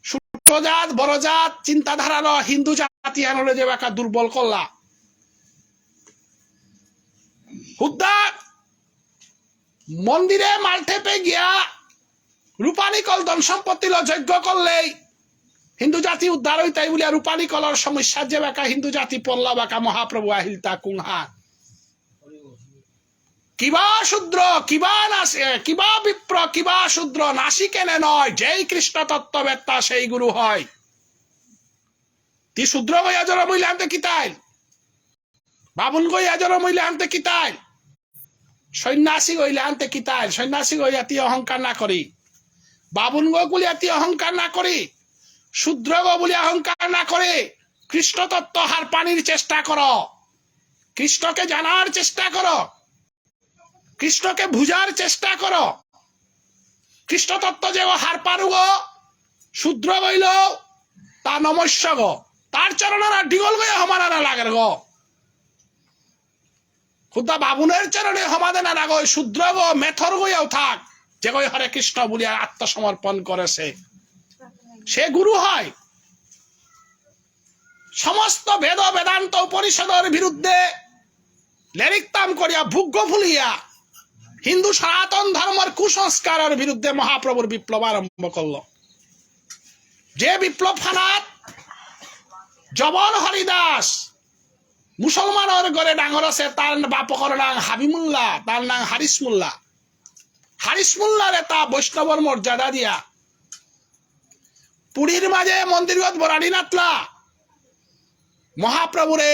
ছোট জাত, বড় জাত, চিন্তাধারার হিন্দু জাতি এহানরে যে বাকা দুর্বল করলা। হুদ্দা মন্দিরে মালঠেপে গিয়া রূপানিকল ধন সম্পত্তি ল যজ্ঞ করলেই হিন্দু জাতি উদ্ধার হইতাই বুলিয়া রূপানিকলর সমস্যা যে বাকা হিন্দু জাতি পড়লা বাকা মহাপ্রভু আহিলতা কুংহা। কিবা শূদ্র, কিবা নাসি-, এ, কিবা বিপ্র, কিবা শূদ্র, নাসিকেনে নয়, যেই কৃষ্ণ তত্ত্ববেত্তা সেই গুরু হয়। তি শূদ্র গইয়া জরম হইলে আনতে কিতাইল? বাবুন গইয়া জরম হইলে আনতে কিতাইল? সন্ন্যাসী গইলে আনতে কিতাইল? সন্ন্যাসী গইয়া তি অহংকার না করি, বাবুন গো বুলিয়া তি অহংকার না করি, শূদ্র গো বুলিয়া অহংকার না করি, কৃষ্ণ তত্ত্ব হারপানির চেষ্টা করো, কৃষ্ণকে জানার চেষ্টা করো। কৃষ্ণকে বুঝার চেষ্টা করো। কৃষ্ণ তত্ত্ব যে ও হারপারুগ, শূদ্র গইল, তা নমস্যগ, তার চরণর ডিগল গইয়া হমানা না লাগের গ। খুদা বাবুনের চরণে হমাদে না লাগো, শূদ্র গো, মেথর গইয়াও থাক, যে গই হরে কৃষ্ণ বলিয়া আত্মসমর্পণ করেছে, সে গুরু হয়। সমস্ত বেদ বেদান্ত উপনিষদর বিরুদ্ধে লেরিকতাম করিয়া ভুগ্য ফুলিয়া হিন্দু সনাতন ধর্মর কুসংস্কারর বিরুদ্ধে মহাপ্রভুর বিপ্লব আরম্ভ করল। যে বিপ্লব ফানাত জবন হরিদাস মুসলমানর ঘরে ডাঙর আছে, তার বাপকর নাম হাবিমুল্লাহ, তার নাম হারিস মোল্লা। হারিস মোল্লারে তা বৈষ্ণবর মর্যাদা দিয়া পুরীর মাঝে মন্দিরগত বরানি নাতলা মহাপ্রভুরে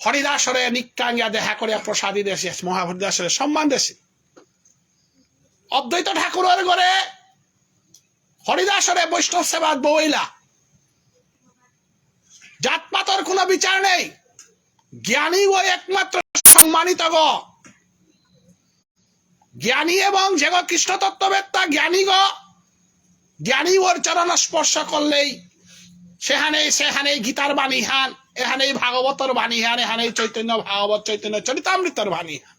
হরিদাসরে নিকাঙ্গিয়া দেখা করিয়া প্রসাদী দেসি, মহাহরিদাসরে সম্মান দেসি। অদ্বৈত ঠাকুরর ঘরে হরিদাসরে বৈষ্ণব সেবাত বইলা। জাতপাতর কোনো বিচার নেই। জ্ঞানী ও একমাত্র সম্মানিত গ। জ্ঞানী এবং যেগ কৃষ্ণ তত্ত্ববেত্তা জ্ঞানী গ, জ্ঞানী ওর চরণ স্পর্শ করলেই সেহানেই, সেহানেই গীতার বাণী হান, এহানেই ভাগবতর বাণী হান, এহানেই চৈতন্য ভাগবত, চৈতন্য চরিতামৃতর বাণী হান।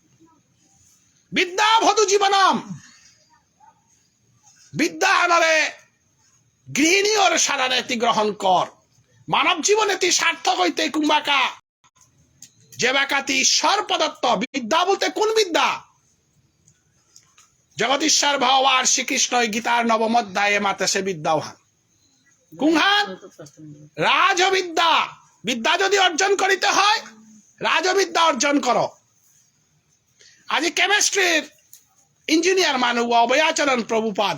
বিদ্যা বধূ জীবনম, বিদ্যা আনরে গৃহিণী ওর সারানে তি গ্রহণ কর। মানব জীবনে তি সার্থক হইতে কুম্বাকা যে বাকাতি ঈশ্বর প্রদত্ত বিদ্যা বলতে কোন বিদ্যা? জগদীশ্বর ভগবান শ্রীকৃষ্ণ এই গীতার নবম অধ্যায়ে মাতেসে বিদ্যা ওহান। কুংহান? রাজবিদ্যা। বিদ্যা যদি অর্জন করিতে হয়, রাজবিদ্যা অর্জন করো। আজি কেমিস্ট্রির ইঞ্জিনিয়ার মানু অভয়াচরণ প্রভুপাদ।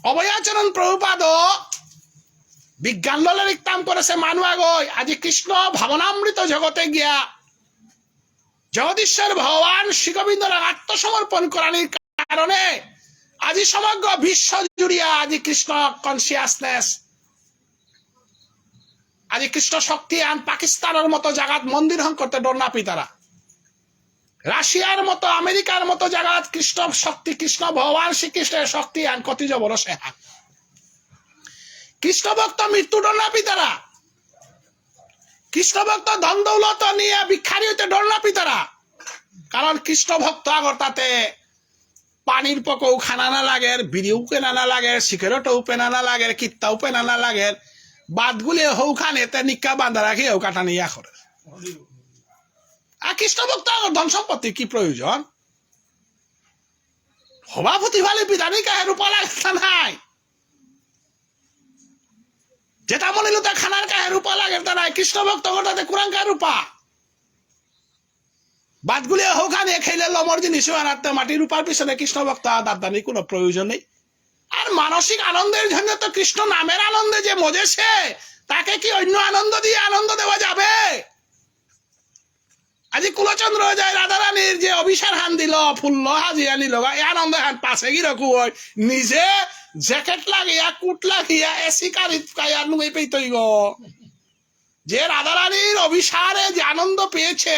অভয়াচরণ প্রভুপাদ বিজ্ঞান ললে রিক্তাম করেসে মানু আগই। আজি কৃষ্ণ ভাবনামৃত জগতে গিয়া জগদীশ্বর ভগবান শ্রীগোবিন্দর আত্মসমর্পণ করানির কারণে আজি সমগ্র বিশ্ব জুড়িয়া আজি কৃষ্ণ কনসিয়াসনেস, আজি কৃষ্ণ শক্তি আন পাকিস্তানর মতো জাগাত মন্দির হং করতে ডর না পিতারা। রাশিয়ার মতো, আমেরিকার মতো জাগাত কৃষ্ণ শক্তি, কৃষ্ণ ভগবান শ্রীকৃষ্ণর শক্তি আন কতি জবর সেহান। কৃষ্ণ ভক্ত মৃত্যু ডর না পিতারা। কৃষ্ণ ভক্ত ধন দৌলত নিয়ে ভিক্ষারি হইতে ডর না পিতারা। কারণ কৃষ্ণ ভক্ত আগর তাতে পানির পকৌ খানা না লাগের, বিড়িও কেনা না লাগের, সিগারেটও পেনা না লাগের, কিত্তাও পেনা না লাগের। বাদগুলি হৌখানে তে নিকা বান্দা রাখি হৌ কাটানি ইয়া করে। আর কৃষ্ণ ভক্ত আগর ধন সম্পত্তি কি প্রয়োজন? হবা ফুতি ফালি পিতানি কাহে রূপা লাগতা নাই। যেটা মনে লুতা খানার কাহে রূপা লাগের তা নাই। কৃষ্ণ ভক্ত করতাতে কুরাং কাহে রূপা। ভাতগুলি হোক আনে খেলে লমর জিনিস আনাতে মাটির রূপার পিছনে কৃষ্ণ ভক্ত দাবদানি কোনো প্রয়োজন নেই। আর মানসিক আনন্দের জন্য তো কৃষ্ণ নামের আনন্দে যে মজেছে, তাকে কি অন্য আনন্দ দিয়ে আনন্দ দেওয়া যাবে? আজি কুলচন্দ্র যায় রাধারানীর যে অভিসার হান দিল, ফুল্ল হাজিয়া নিল, বা এই আনন্দ হান পাশে গিরকু হয়, নিজে জ্যাকেট লাগিয়া, কোট লাগিয়া, এসি কারিত কায়া নুয়ে পেইতই গো। যে রাধারানীর অভিসারে যে আনন্দ পেয়েছে,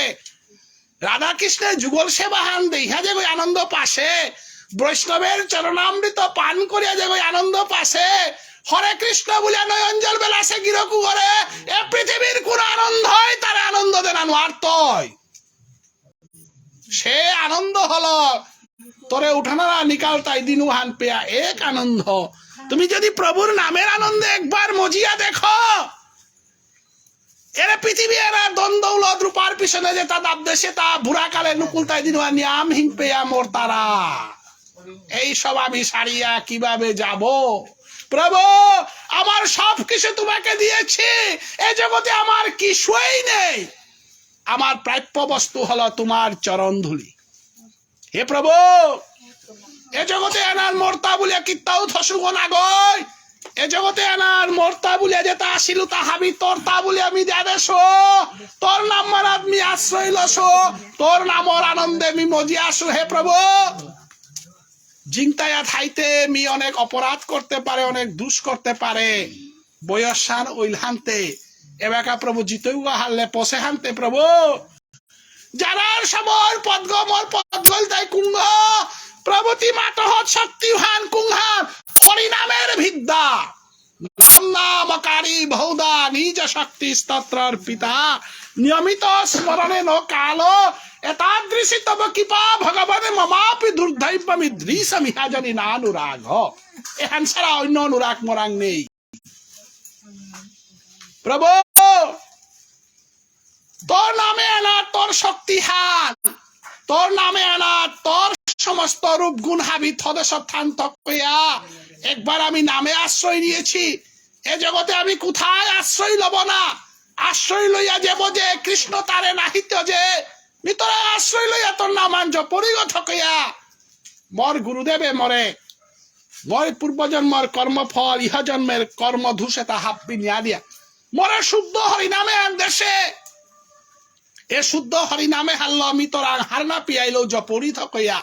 রাধাকৃষ্ণের যুগল সেবাহান দেখিয়া যে গই আনন্দ পাশে, বৈষ্ণবের চরণামৃত পান করিয়া যে গই আনন্দ পাশে, হরে কৃষ্ণ বলিয়া নয়ন জল বেলাসে গিরকু করে, এ পৃথিবীর কোন আনন্দই তার আনন্দ দেনা নোয়ারতই। সে আনন্দ হলো তোরে উঠানারা নিকাল তাই দিনু হান পেয়া এক আনন্দ। তুমি যদি প্রভুর নামের আনন্দে একবার মজিয়া দেখো, এরে পৃথিবী এরা ধন দৌলত রূপার পিছনে যেতা দাবদেসে তা বুড়া কালে নুকুলতাই দিন নিয়াম হিং পেয়া মরতারা। এই সব আমি সারিয়া কিভাবে যাব? প্রভু, আমার সব কিছু তোমাকে দিয়েছি, এ জগতে আমার কিছুই নেই। আমার প্রাপ্য বস্তু হলো তোমার চরণ ধুলি। হে প্রভু, এ জগতে এনার মর্তা বুলিয়া কিত্তাও থসুগ নাগই। এ জগতে এনার মর্তা বুলিয়া যেতা আসিল তা হাবি তোর তা বুলিয়া আমি জানেসো। তোর নাম মারাত মি আশ্রয় লসো। তোর নামর আনন্দে মি মজি আসু হে প্রভু। জিংতায়া থাইতে মি অনেক অপরাধ করতে পারে, অনেক দুষ করতে পারে। বয়সান ওইলহান্তে। এবাকা প্রভু জিতৌগা হারলে পসে হান্তে প্রভু। যারার সমর পদ্গমর পদ্গল তাই কুঙ্গ, প্রভৃতি মাতহত শক্তিহান কুঙ্গহান, হরিনামের ভিদ্যা। নাম নামকারী বহুধা নিজ শক্তি স্তত্র অর্পিতা। নিয়মিত স্মরণে ন কাল, এতাদৃশী তব কৃপা ভগবান মমাপি দুর্দৈবমিদৃশমিহা জনি নানুরাগ। এহান ছাড়া অন্য অনুরাগ মরাং নেই। প্রভু, তোর নামে আনা তোর শক্তিহান, তোর নামে আনা তোর সমস্ত রূপ গুণ হাবি থদেশ থান থকইয়া। একবার আমি নামে আশ্রয় নিয়েছি, এ জগতে আমি কোথায় আশ্রয় লব না? আশ্রয় লইয়া যে বজে কৃষ্ণ তারে নাহিত যে, মিতরা আশ্রয় লইয়া তোর নামান জপরিগ থকইয়া। মোর গুরুদেবে মোরে মোর পূর্বজন্মর কর্মফল, ইহজন্মের কর্মদোষ এতা হাব্বি নিয়া দিয়া। মোরে শুদ্ধ হরিনামে আন দেসে। এ শুদ্ধ হরিনামে হারল আমি তোরা হারনা পিয়াইলো জপরি থকইয়া।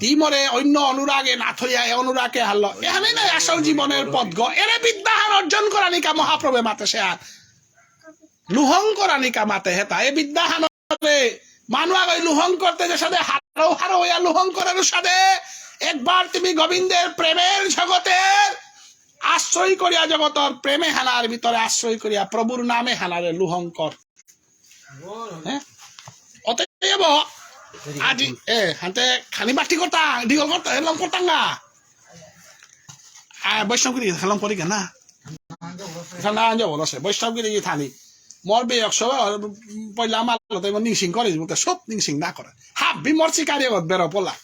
তি মোরে অন্য অনুরাগে না থইয়া এ অনুরাগে হারল। এহানে নাই আসল জীবনের পথগ। এরে বিদ্যাহান অর্জন করানিকা মহাপ্রভু মাতেসে আর। লুহং করানিকা মাতে হেতা। এ বিদ্যাহান রে, মানু আগই লুহং করতে যে সাদে হারৌ হারৌ ইয়া লুহং করার সাদে, একবার তুমি গোবিন্দের প্রেমের জগতের আশ্রয় করিয়া, জগতর প্রেমে হানার ভিতরে আশ্রয় করিয়া, প্রভুর নামে হানারে লুহং কর। হ্যাঁ? অতএব আজি, এ, হাতে খানি বাটি করতা, ডিগল করতা, এরকম করতাম না। আ, বৈষ্ণব গিরি, হেলম করি কেনা? এখানে আঞ্জা বলো সে, বৈষ্ণব গিরি গিয়ে থানি। মোর বেয়ক সব, পয়লা মাল তো এমন নিংসিং করে, বুলতে সব নিংসিং না করে। হাব্বি মোর শিকারি আগত বেরো পলা।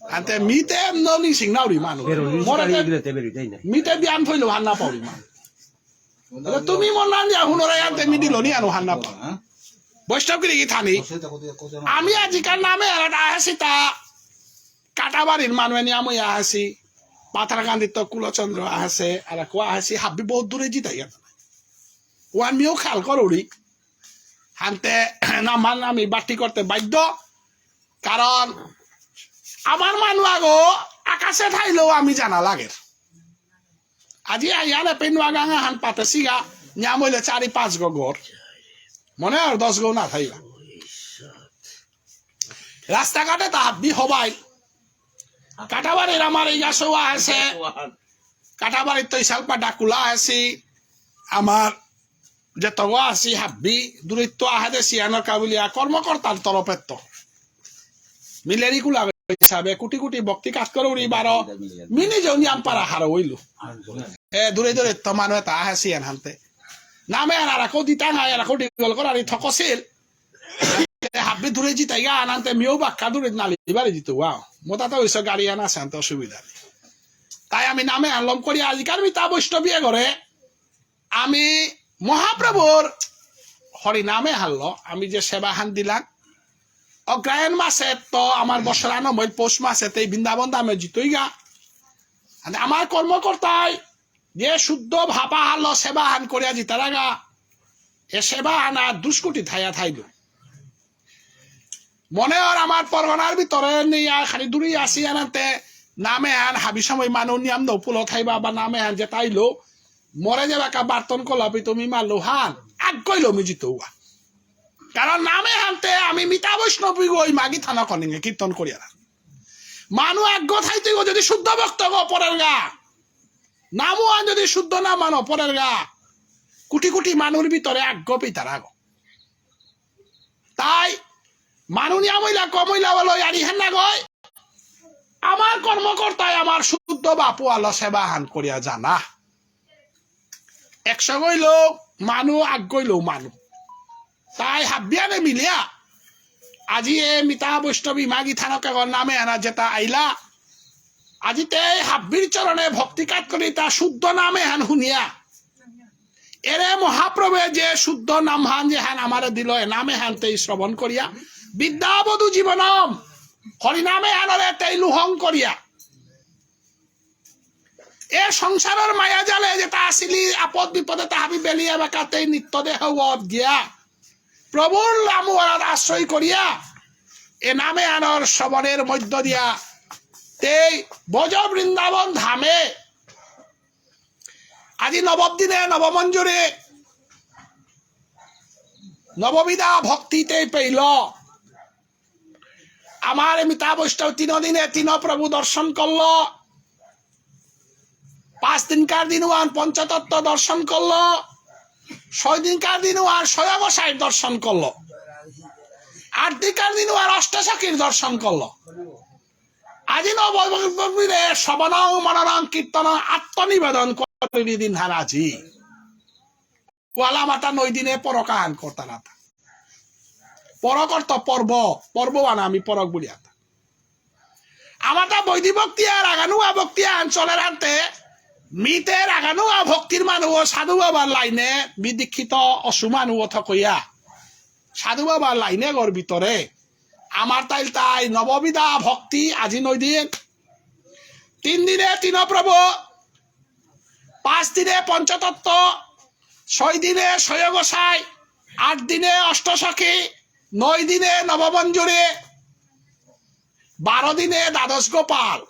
আনতে মিতে এমন নিংসিং না উড়ি মানু। বেরো নিংসিং মোর কারি এতে এগুলো তে বেরি দেই না। মিতে বিয়ান থইলো হার না পাউরি মানু। বলে, তুমি মোর নাম দিয়া হুনরে আনতে মি দিল নি আনো হার না পাও। বৈষ্ণব গিরি গিয়ে থানি। আমি আজিকার নামে আর আহেসি তা কাটাবাড়ির মানু এনে আমি আহেসি। পাথারকান্দিত কুলচন্দ্র আহেসে, আর কো আহেসি, হাব্বি বহুত দূরে জিতাই গেল। ওয়ান মিও খাল করুরি। হানতে নামান আমি বাটি করতে বাধ্য। কারণ আমার মানু আগো আকাশে থাইলেও আমি জানা লাগের। আজি আইয়ালে পেনুয়া গাঙা হান পাতে সিগা, নিয়াম হইলে চারি পাঁচ গো ঘর। মনে আর দশ গো না থাইবা। রাস্তাঘাটে তা হাব্বি হবাই। কাটাবাড়ির আমার এই গাছও আছে। কাটাবাড়ির তো ইশালপা ডাকুলা আছি। আমার যে তগ আছি হাব্বি, দূরিত্ব আহে দে সিয়ানোর কাবুলিয়া কর্মকর্তার তরফের তো। মিলেরি কুলা হিসাবে কোটি কোটি ভক্তি কাজ করে উড়ি বারো। মিনি যে নিয়াম পারা হারো হইল। এ দূরে দূরে তো মানু তা আহে সিয়ান হানতে। নামে আর আর কো দিতাং আয় আর কো ডিগল করারি থকসিল। এ হাব্বি দূরে জিতাইগা আনান্তে মিও বাক্কা দূরে নালি বাড়ি জিতু ওয়াও। মোটা তো হইছে গাড়ি আনা আছে, আনতে অসুবিধা নেই। তাই আমি নামে আনলম করি আজিকার মিতা বৈষ্ণবী এগরে আমি মহাপ্রভুর হরিনামে হারলো, আমি যে সেবা হান দিলাম, অগ্রায়ণ মাসে তো আমার বসরানো মইল, পৌষ মাসে তো এই বৃন্দাবন ধামে জিতইগা। আর আমার কর্মকর্তায় যে শুদ্ধ ভাবা হারলো সেবা হান করিয়া জিতারাগা, এ সেবা হান আর দুষ্কুটি থাইয়া থাইল। মনে অর আমার পরগনার ভিতরে নেই আর খালি দূরে আসি আনাতে নামে আন হাবি সময় মানু নিয়াম দৌ পুলো থাইবা বা নামে আন যে তাইলো মরে যে বাকা বার্তন কলাপি তুমি মারলো হান আগ কইল মি জিতৌয়া। কারণ নামে হানতে আমি মিতা বৈষ্ণবী গই মাগি থানা কনিঙে কীর্তন করিয়া না। মানু আগ থাইতে গো যদি শুদ্ধ ভক্ত গো পরের গা, নামও আন যদি শুদ্ধ না মানো পরের গা, কোটি কোটি মানুর ভিতরে আগ পিতারা গো। তাই মানু নিয়াম অইলা কম অইলা বলো ইয়ারি হেন না গই। আমার কর্মকর্তায় আমার শুদ্ধ বাপু আলো সেবা হান করিয়া জানা। একশো গইল মানু, আগ গইল মানু। তাই হাব্বিয়ানে মিলিয়া আজি এ মিতা বৈষ্ণবী মাগি থানকে গর নামে আনা যেতা আইলা। আজি তে হাব্বির চরণে ভক্তি কাত করি তা শুদ্ধ নামে হান হুনিয়া। এরে মহাপ্রভু যে শুদ্ধ নাম হান যে হান আমারে দিল, এ নামে হান তেই শ্রবণ করিয়া। বিদ্যাবধূ জীবনম, হরিনামে হানরে তেই লুহং করিয়া। এ সংসারর মায়া জালে যেতা আসিলি আপদ বিপদে তা হাবি বেলিয়া বাকাতেই নিত্য দেহ অত গিয়া। প্রভুর নাম ওয়ারাত আশ্রয় করিয়া। এ নামে আনর শ্রবণের মধ্য দিয়া। তেই ব্রজ বৃন্দাবন ধামে। আজি নবম দিনে নবমঞ্জুরি। নববিধা ভক্তিতে পেইল। আমার মিতা বৈষ্ণব তিন দিনে তিন প্রভু দর্শন করল। পাঁচ দিনকার দিন ওয়ান পঞ্চতত্ত্ব দর্শন করল। ছয় দিনকার দিন ওয়ান ছয় গোসাইর দর্শন করল। আট দিনকার দিন ওয়ান অষ্টসখীর দর্শন করল। আজি নবমীরে শ্রবণং মননং কীর্তনং আত্মনিবেদন করি দিন হারাজি। কোয়ালা মাতা নয় দিনে পরক আহান করতা নাতা। পরক অর্থ পর্ব, পর্ব আনা আমি পরক বলি আতা। আমাতা বৈধি ভক্তি আর আগানুয়া ভক্তি আন চলে রাখতে, মিতে আগানুয়া ভক্তির মানু ও সাধু বাবার লাইনে বিদীক্ষিত অসু মানু ও থকইয়া। সাধু বাবার লাইনে গর ভিতরে। আমার তাইল তাই নববিধা ভক্তি আজি নয় দিন। তিন দিনে তিন প্রভু, পাঁচ দিনে পঞ্চতত্ত্ব, ছয় দিনে ছয় গোসাই, আট দিনে অষ্টসখী, নয় দিনে নবমঞ্জুরি, বারো দিনে দ্বাদশ গোপাল।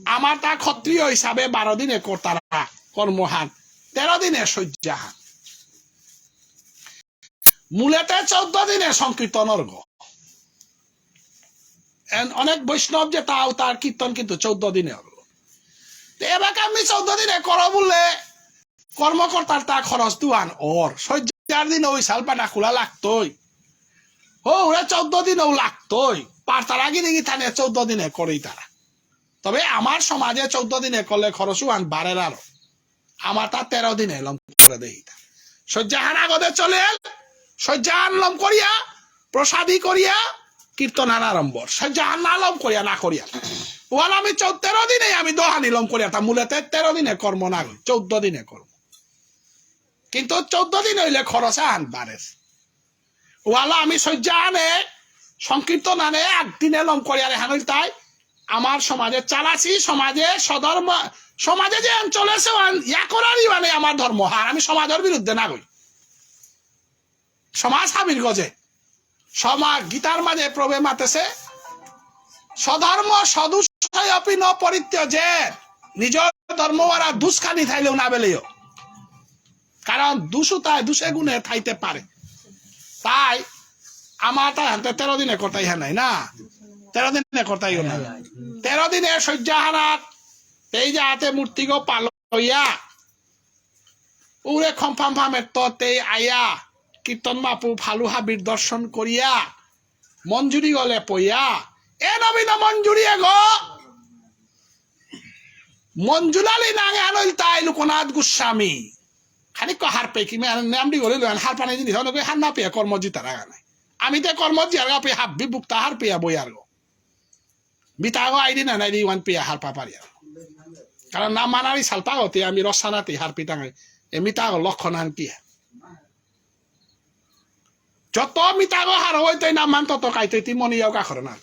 আমার তা ক্ষত্রিয় হিসাবে বারো দিনে করতারা কর্মহান, তেরো দিনে শয্যাহান। মূলেতে চৌদ্দ দিনে সংকীর্তন অর্ঘ। এন অনেক বৈষ্ণব যে তাও তার কীর্তন কিন্তু চৌদ্দ দিনে অর্ঘ। তো এবার আমি চৌদ্দ দিনে করো বললে কর্মকর্তার তা খরচ দুয়ান ওর। শয্যার দিন ওই সালপানা খোলা লাগতই। ও, ওরা চৌদ্দ দিনেও লাগতই। পারতারা গিরি গিথানে চৌদ্দ দিনে করেই তারা। তবে আমার সমাজে চৌদ্দ দিনে করলে খরচ ওয়ান বাড়ের আরো। আমার তা তেরো দিনে লম করে দেই তা। শয্যাহান আগদে চলে, শয্যাহান লম করিয়া, প্রসাদী করিয়া, কীর্তনহান আরম্ভ। শয্যাহান না লম করিয়া, না করিয়া। ওয়ান আমি চৌ-, তেরো দিনে আমি দোহানি লম করিয়া, তা মূলেতে তেরো দিনে কর্ম না হয়, চৌদ্দ দিনে কর্ম। কিন্তু চৌদ্দ দিন হইলে খরচ আহান বাড়ের। ওয়ালা আমি শয্যাহানে, সংকীর্তনহানে একদিনে লম করিয়ার এহান হইল তাই আমার সমাজে চালাসি, সমাজে সধর্ম, সমাজে যে আন চলেছে আন ইয়া করারই মানে আমার ধর্ম। আর আমি সমাজের বিরুদ্ধে না গই। সমাজ হাবির গজে। সমাজ গীতার মাঝে প্রভে মাতেছে, "স্বধর্ম স্বদুষয় অপি ন পরিত্যজেৎ।" নিজের ধর্ম ওরা দুষ্কানি থাইলেও না বেলেও। কারণ দুষ তাই দুষে গুণে থাইতে পারে। তাই আমার তাই হাতে তেরো দিনে করতাই হ্যাঁ নাই না, তেরো দিনে করতাই না। তেরো দিনে শয্যাহানাত এই যে হাতে মূর্তিগো পালইয়া, উরে খম ফাম ফাম এত্ত তেই আয়া, কীর্তন মাপু ফালু হাবির দর্শন করিয়া, মঞ্জুরি গলে পইয়া, এ নবীন মঞ্জুরি এগো, মঞ্জুলালি নাঙে আনইল তাই লোকনাথ গোস্বামী। খানিক হারপে কি মে নাম দি গলে লয়ান হারপানি জিনিস অনেক হার না পেয়ে কর্ম জিতার আগা নাই। আমি তে কর্ম জিয়ার গা পেয়ে হাব্বি বুকতা হার পেয়ে বই আর গো। বিতাগো আইডি না নাই দি ওয়ান পেয়ে হারপা পারিয়া। কারণ না মানারি সালপা হতে আমি রসানাতে হারপি টাঙাই। এ মিতাগো লক্ষণ আন কি? যত মিতাগো হারো হইতে না মান তত কাইতে তি মনে যাও কাখরে না।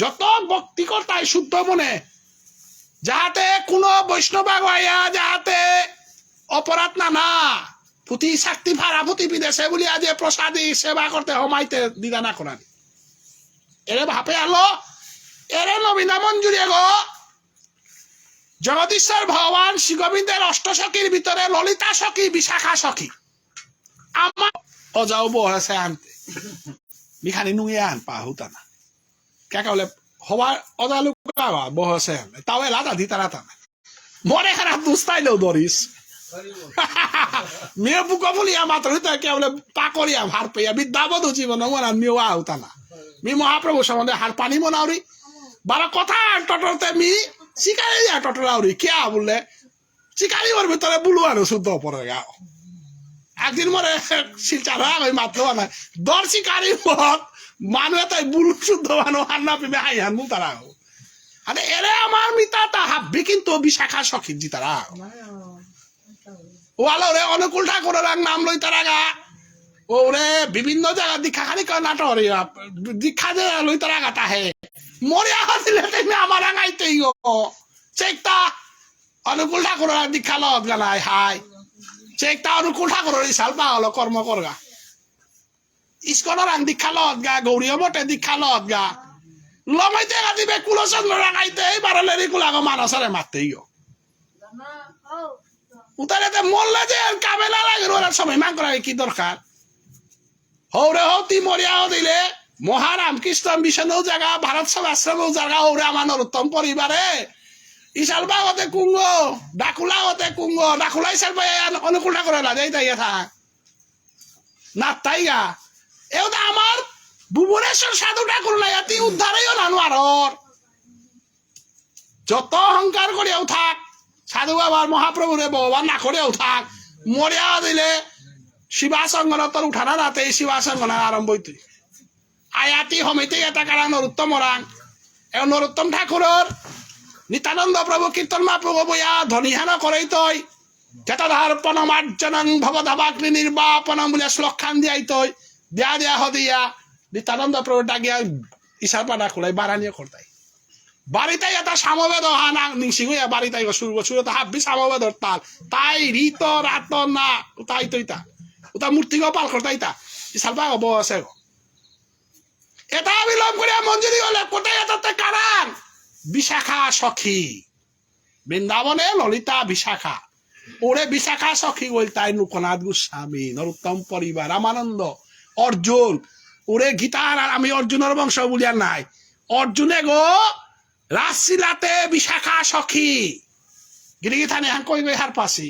যত ভক্তি করতাই শুদ্ধ মনে, যাহাতে কোনো বৈষ্ণব আগুয়াইয়া যাহাতে অপরাধ না না, পুঁথি শক্তি ফারা পুঁথি বিদেশে বলি আজ প্রসাদী সেবা করতে হমাইতে দ্বিধা না করানি। এরে ভাপে আলো, এরে নবীনা মঞ্জুরি গো, জগদীশ্বর ভগবান শ্রী গোবিন্দের অষ্টসখীর ভিতরে ললিতা সখী, বিশাখা সখী। আমার অজাও বহেছে আনতে। মিখানি নুঙে আন পাহুতা না। কে কে বলে, হবা অজা লুকা বা বহেছে আন। তাও এলা দাদি তারা তা না। মরে খারাপ দুস্তাইলেও ধরিস। মেয়ে বুকো বলিয়া মাত্র হইতে কে বলে পাকরিয়া ভার পেয়া বিদ্যা বধু জীবন ওরা মেয়ে আহুতা না। মি মহাপ্রভু সম্বন্ধে হার পানি মনাউরি। বারো কথা টটরতে মি শিকারে ইয়া টটরাউরি। কিয়া বললে? শিকারি ওর ভিতরে বুলু আনো শুদ্ধ পড়ে গা। একদিন মরে শিলচারা ওই মাতলো না। দর শিকারি মত মানু তাই বুলু শুদ্ধ আনো হার না পিবে হাই হান মুতারা। আরে এরে আমার মিতা তা হাব্বি কিন্তু বিশাখা সখী জিতারা। ওয়ালো রে অনুকূল ঠাকুর রাং নাম লই তারা গা। ওরে বিভিন্ন জায়গা দীক্ষা খালি কর নাটক রে। দীক্ষা যে লই তারা গা তাহে। মরিয়া হাসিলে তেমনি আমার আঙাইতেই গো। চেকটা অনুকূল ঠাকুর দীক্ষা লত গা নাই হাই। চেকটা অনুকূল ঠাকুর ইশাল পাগল কর্ম করগা। ইস্কনরাং দীক্ষা লত গা, গৌরীয় মঠে দীক্ষা লত গা। লমাইতে গা দিবে কুলচন্দ্র রাঙাইতে এই বারো লেরি কুলাগো মানসরে মারতেই গো। উতারে তে মরলে যে কামে না লাগে ওরা সবাই মাং করা কি দরকার? হৌরে হৌতি মরিয়া দিলে মহারাম কৃষ্ণ মিশনও জায়গা, ভারত সেবাশ্রমও জায়গা, হৌরে আমার নরোত্তম পরিবারে। ইশাল বাগতে কুঙ্গ, ডাকুলা হতে কুঙ্গ, ডাকুলা ইশাল বাগ অনুকূল ঠাকুর না যাই তাই থা। না তাইগা। এও তো আমার ভুবনেশ্বর সাধু ঠাকুর না, এতি উদ্ধারেও না নোয়ারর। যত অহংকার করিয়াও থাক, সাধু বাবার মহাপ্রভুরে ভগবান না করিয়াও থাক, মরিয়া দিলে শিবাসঙ্গন তোর উঠানা রাতে এই শিবাসঙ্গন আরম্ভ হইতই। আয়াতি হমিতে এটা কারা নরোত্তম রাং। এ নরোত্তম ঠাকুরর নিত্যানন্দ প্রভু কীর্তন মাপুগ বইয়া ধ্বনিহান করেই তই। যথার্পণ মার্জনং ভবধাবাগ্নি নির্বাপণং বুলিয়া শ্লোকহান দিয়াই তই। দিয়া দিয়া হদিয়া নিত্যানন্দ প্রভু ডাকিয়া ইশালপা ডাকুলাই বারানিও করতাই। বাড়িতাই এটা সামবেদ হানা নিংসিং হইয়া বাড়িতাই গো সুর গো সুর তো হাব্বি সামবেদর তাল। তাই রিত রাত না উতাই তো ইতা। উতা মূর্তি গোপাল করতাই তা। ইশালপা গো বসে গো। এটা অবিলম্ব করিয়া মঞ্জুরি হলে কোথায় এটাতে কারণ? বিশাখা সখী। বৃন্দাবনে ললিতা বিশাখা। ওরে বিশাখা সখী বলতাই লোকনাথ গোস্বামী, নরোত্তম পরিবার, রামানন্দ, অর্জুন। ওরে গীতার আর আমি অর্জুনের বংশ বলিয়া নাই। অর্জুনে গো রাসলীলাতে বিশাখা সখী। গিরিগিথানি হান কই গই হারপাসি।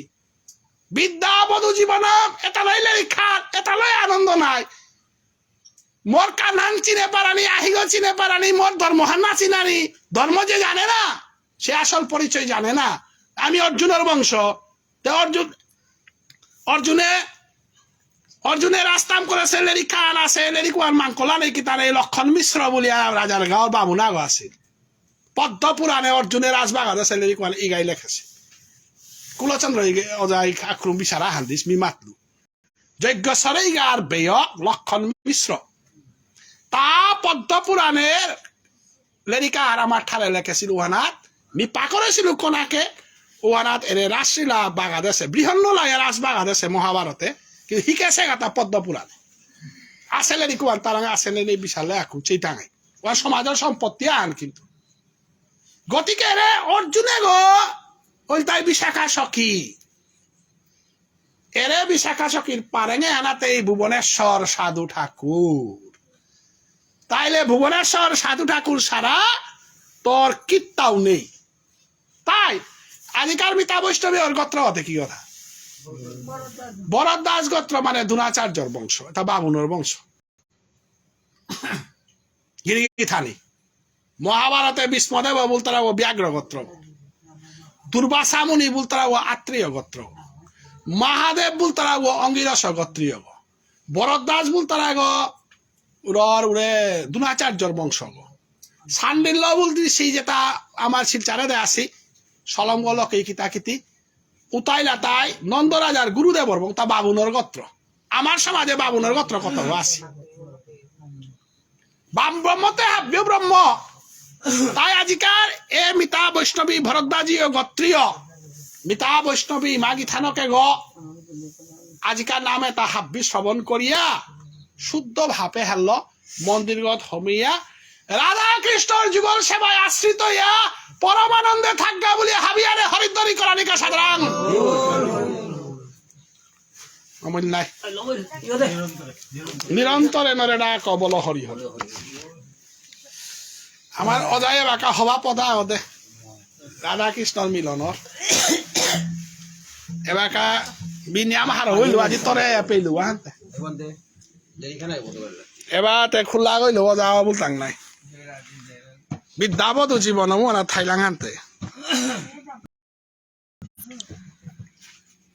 বিদ্যা বধু জীবন, এটা লইলে লিখার, এটা লই আনন্দ নাই। মোর কানহান চিনে পারানি, আহিগ চিনে পারানি, মোর ধর্মহান না চিনানি। ধর্ম যে জানে না, সে আসল পরিচয় জানে না। আমি অর্জুনের বংশ। তে অর্জুন, অর্জুনে, অর্জুনে রাস্তাম করেছে লেরিকান আছে, লেরিকুয়ার মাংকলা নেই কি তার এই লক্ষণ মিশ্র বলিয়া রাজার গাঁওর বামুনাগ আছিল। পদ্ম পুরাণে অর্জুনের রাজবাগান আছে লেরিকুয়ার ইগাই লেখেছে। কুলচন্দ্র ইগে-, অজাই আক্রম বিচারা হান্দিস মি মাতলু। যজ্ঞেশ্বরে ইগার বেয়ক লক্ষণ মিশ্র। তা পদ্ম পুরাণের লেরিকা আর আমার ঠারে লেখেছিল ওহানাত, মি পাকরেছিল কোনাকে, ওহানাত এরে রাসলীলা বাগাদেশে, বৃহন্নলায় রাস বাগাদেশে মহাভারতে, কিন্তু হিকেছে গাতা পদ্ম পুরাণে। আসলে নি কুয়ান তারাং আসলে নেই বিশালে আকু চেইতাঙাই। ওহান সমাজের সম্পত্তি আন কিন্তু। গতিকে এরে অর্জুনে গো, ওই তাই বিশাখা সখী। এরে বিশাখা সখীর পারেঙে আনাতে এই ভুবনেশ্বর সাধু ঠাকুর। তাইলে ভুবনেশ্বর সাধু ঠাকুর ছাড়া তোর কিত্তাও নেই। তাই আজিকার মিতা বৈষ্ণবী ওর গোত্র হতে কি কথা? ভরদ্বাজ গোত্র মানে দ্রোণাচার্যর বংশ, এটা বামুনর বংশ। গিরিগিথানি। মহাভারতে ভীষ্মদেব বুলতারা ও ব্যাঘ্র গোত্র। দুর্বাসা মুনি বুলতারা ও আত্রেয় গোত্র। মহাদেব বুলতারা ও অঙ্গিরস গোত্রীয়। ভরদ্বাজ বুলতারা গো উরর উরে দ্রোণাচার্যর বংশ গো। শাণ্ডিল্য বুলতে সেই যেটা আমার শিলচরে দে আসি, সলম গো লোকে কিতা কিতি। উতাইলা তাই নন্দরাজার গুরুদেবর, উতা বামুনর গোত্র। আমার সমাজে বামুনর গোত্র কত আছে। বাম ব্রহ্মতে হাব্য ব্রহ্ম। তাই আজিকার এ মিতা বৈষ্ণবী ভরদ্বাজী ও গোত্রীয় মিতা বৈষ্ণবী মাগি থানকে গ আজিকার নামে তা হাব্বি শ্রবণ করিয়া শুদ্ধ ভাবে হেলল মন্দিরগত হমিয়া রাধা কৃষ্ণর যুগল সেবায় আশ্রিত ইয়া পরমানন্দে থাকগা বুলি হাবিয়ারে হরিদ্বারি করানিকা সাধারণ। অমল নাই। নিরন্তরে নরে ডাক বল হরি হরি। আমার অজায় এবাকা হবা পদা অদে। রাধা কৃষ্ণর মিলনর। এবাকা বিনিয়াম হার হইল, আজি তরে পেলু আনতে। এবার তে খোলা গইল, অজা বুলতাং নাই। বিদ্যাবধূ জীবন মনা থাইলাং আনতে।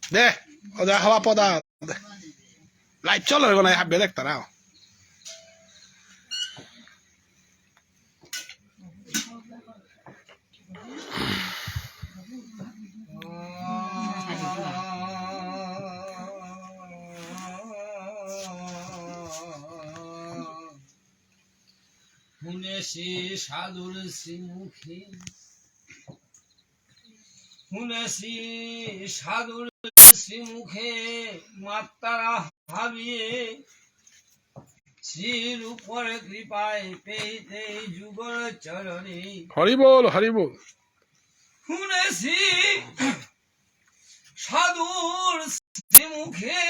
দে, অজা হবা পদা দে। লাইট চলো, এগো নাই, হাবিয়ে দেখতারা। শুনেছি সাধুর শ্রীমুখে, শুনেছি সাধুর শ্রীমুখে মাত্তারা হাবিয়ে, শ্রীরূপর কৃপায় পেইতে যুগল চরণে। হরি বল, হরি বল। শুনেছি সাধুর শ্রীমুখে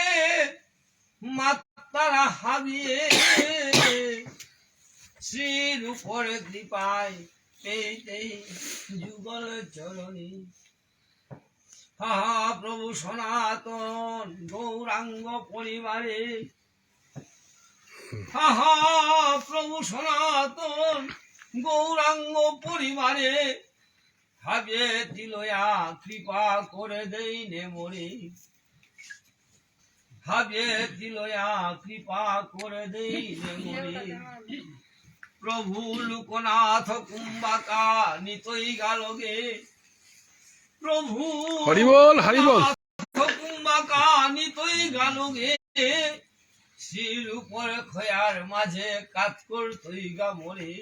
মাত্তারা হাবিয়ে, শ্রীরূপর কৃপায় পেইতেই যুগল চরণে। হা হা প্রভু সনাতন গৌরাঙ্গ পরিবারে, হা হা প্রভু সনাতন গৌরাঙ্গ পরিবারে, হাবিয়ে তিলয়া কৃপা করে দেই নে মোরে। হাবিয়ে তিলয়া কৃপা করে দেই নে মোরে। প্রভু লোকনাথ কুম্বাকা নিতই গালগে। প্রভু হরি বল, হরি বল। লোকনাথ কুম্বাকা নিতই গালগে। শ্রীরূপর খয়ার মাঝে কাত করতই গা মোরে।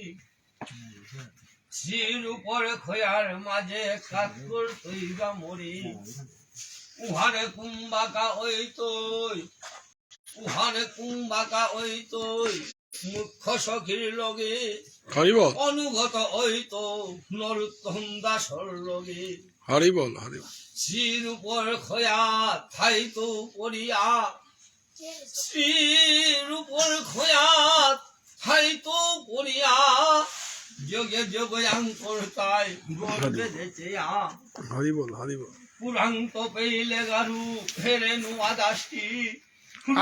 শ্রীরূপর খয়ার মাঝে কাত করতই গা মোরে। উহানে কুম্বাকা ওই তই, উহানে কুম্বাকা ওই তই, মুখ্য সখীর লগে। হরি বল। অনুগত ওই তো নরোত্তম দাসর লগে। হরি বল, হরি বল। শ্রীরূপর খয়া থাইতো পড়িয়া, শ্রীরূপর খয়াত থাইতো পড়িয়া, যোগে যোগে আঙ্কর তাই গর্বে যেচেয়া। হরি বল, হরি বল। পুরান্ত পেইলে গারু ফেরে নুয়া দাসী,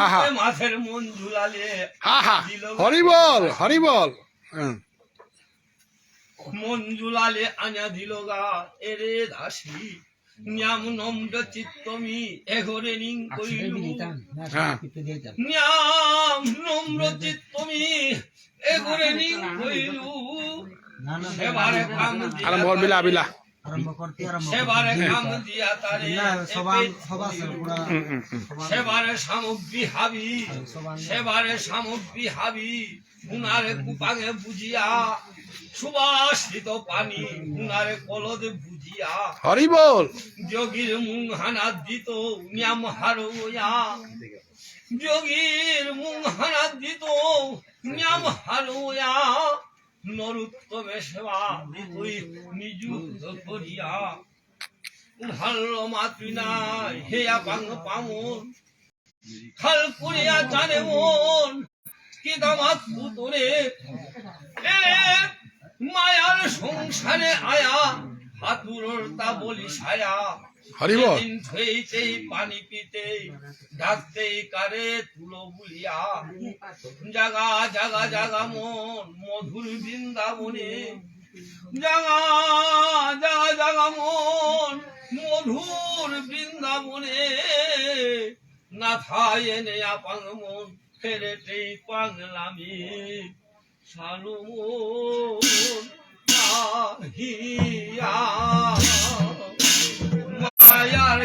আহা। রূপে মাথের মন ঝুলালে আহা। দিল গা। হরি বল, হরি বল। হুম। মন ঝুলালে আনা দিল গা এরে দাসী। নিয়াম নম্র চিত্তমি এঘরে নিং কইলু। হ্যাঁ। নিয়াম নম্র চিত্তমি এঘরে নিং কইলু। সেবারে কাম দিয়া আরম্ভ কর, বিলা, বিলা। আরম্ভ করতে আরম্ভ সেবারে করতে। কাম দিয়া তারে না, সবান, এপে সবা আছে, পুরা হুম, হুম, হুম। সবান। সেবারে সামগ্রী হাবি, সবান। সেবারে সামগ্রী হাবি। হুনারে কুপাঙে বুঝিয়া, সুবাসিত পানি, হুনারে কলদে বুঝিয়া। হরি বল। যোগীর মুং হানা দিত নিয়াম হারৌয়া। যোগীর মুং হানা দিত নিয়াম হারৌয়া। নরোত্তমে সেবা দিতই নিযুক্ত করিয়া। উহাল্ল মাতৃ নাই হেয়া পাং পামন। খাল করিয়া জানে মন, কিতা মাতলু তোরে। এ মায়ার সংসারে আয়া, হাতুরর তা বলি ছায়া। হরি বল। সেদিন থইতেই পানি পিতেই, ডাকতেই কারে তুলো বুলিয়া। জাগা, জাগা, জাগা মন, মধুর বৃন্দাবনে। জাগা, জাগা, জাগা মন, মধুর বৃন্দাবনে। না থায় নেয়া পাং মন, ফেরেতেই পাংলামি। সালু মন আহিয়া, মায়ার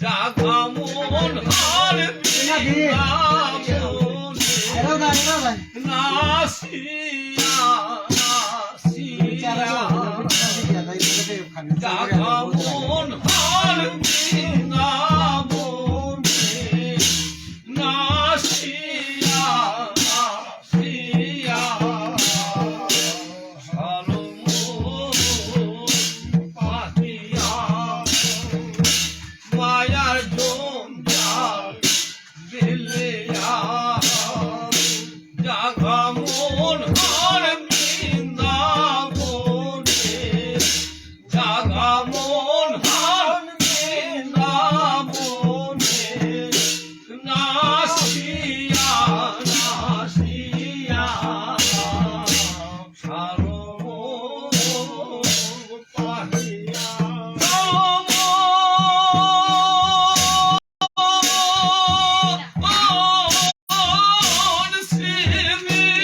জাগা মন হার বৃন্দাবনে। এরা না, এরা না। নাচিয়া, নাচিয়া। জাগা মন হার বৃন্দাবনে। নাচিয়া, নাচিয়া। সারমন পাহিয়া। মায়ার জঞ্জাল ফেলিয়া, জাগা মন হার বৃন্দাবনে, জাগা মন হার বৃন্দাবনে, নাচিয়া, নাচিয়া।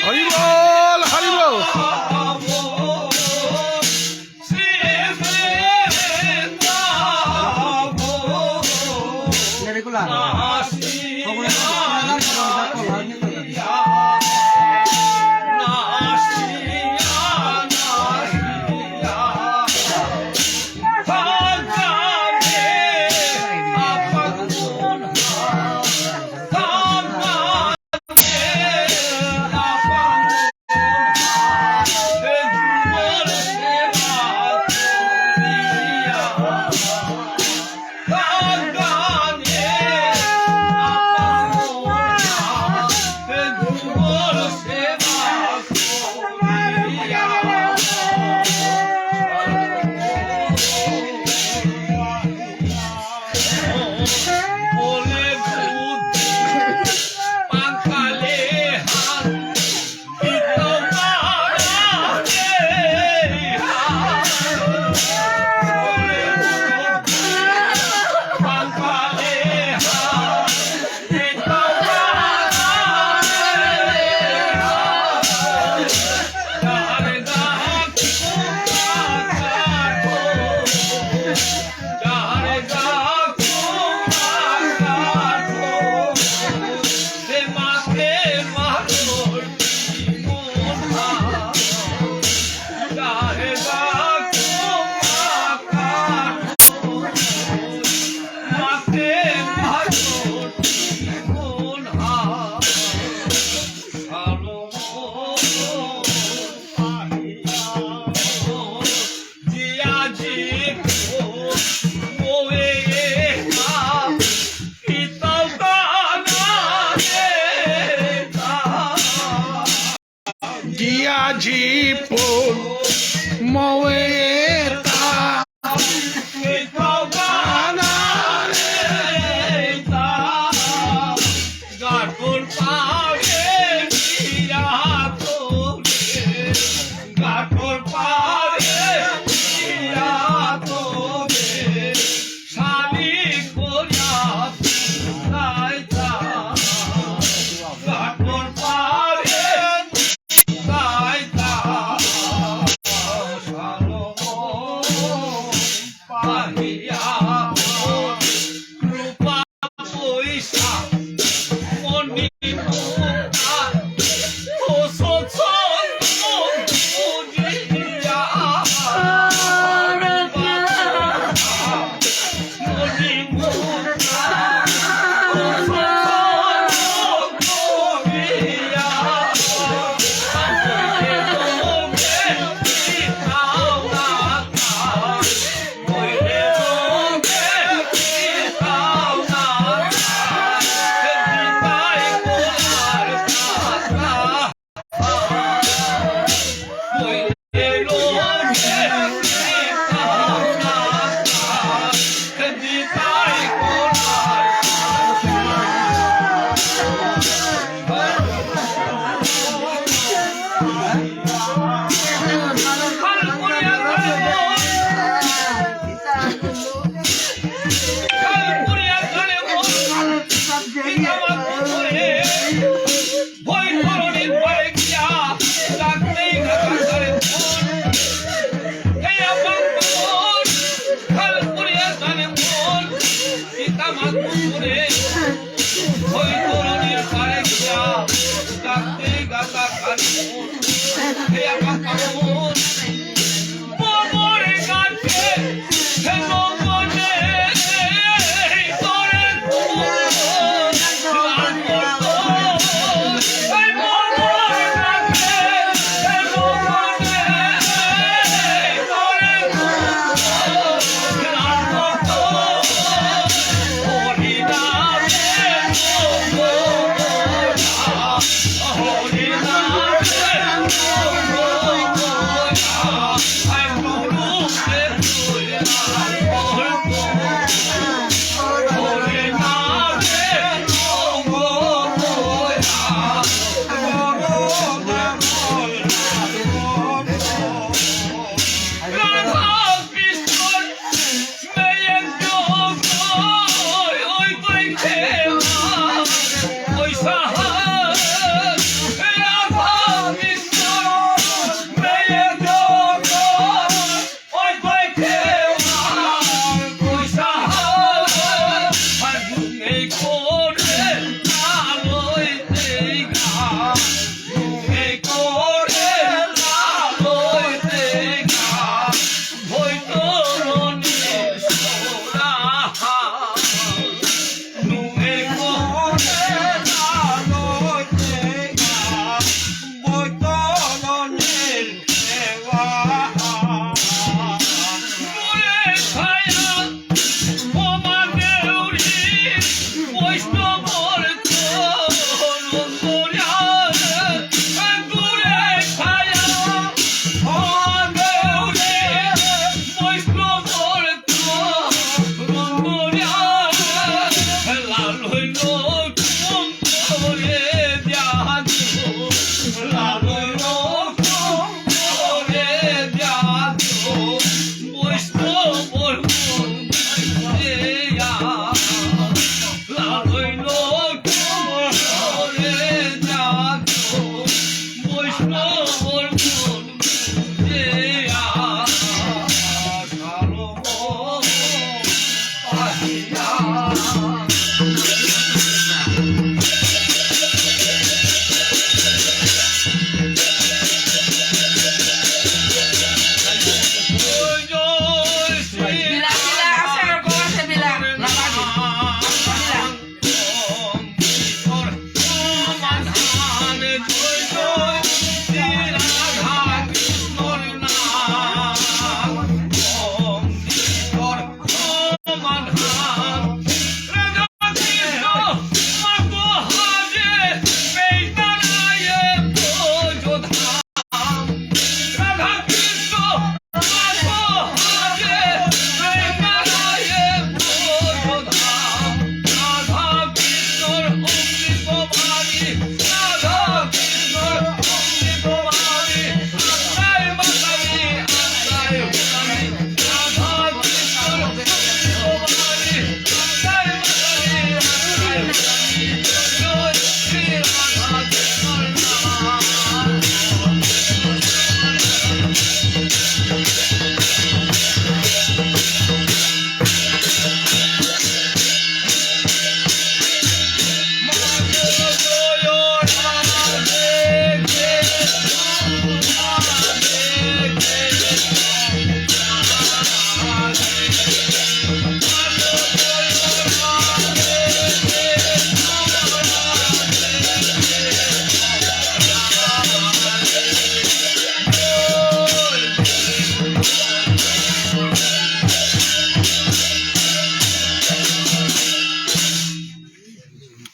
হরি বল, হরি বল। জিয়া জিপুর মৌয়েতা।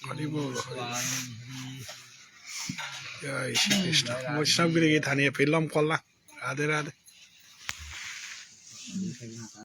হরি বল, হরি বল। জয় শ্রীকৃষ্ণ। বৈষ্ণব গিরি গীত হানিয়ে ফিল্ম করলা। রাধে রাধে।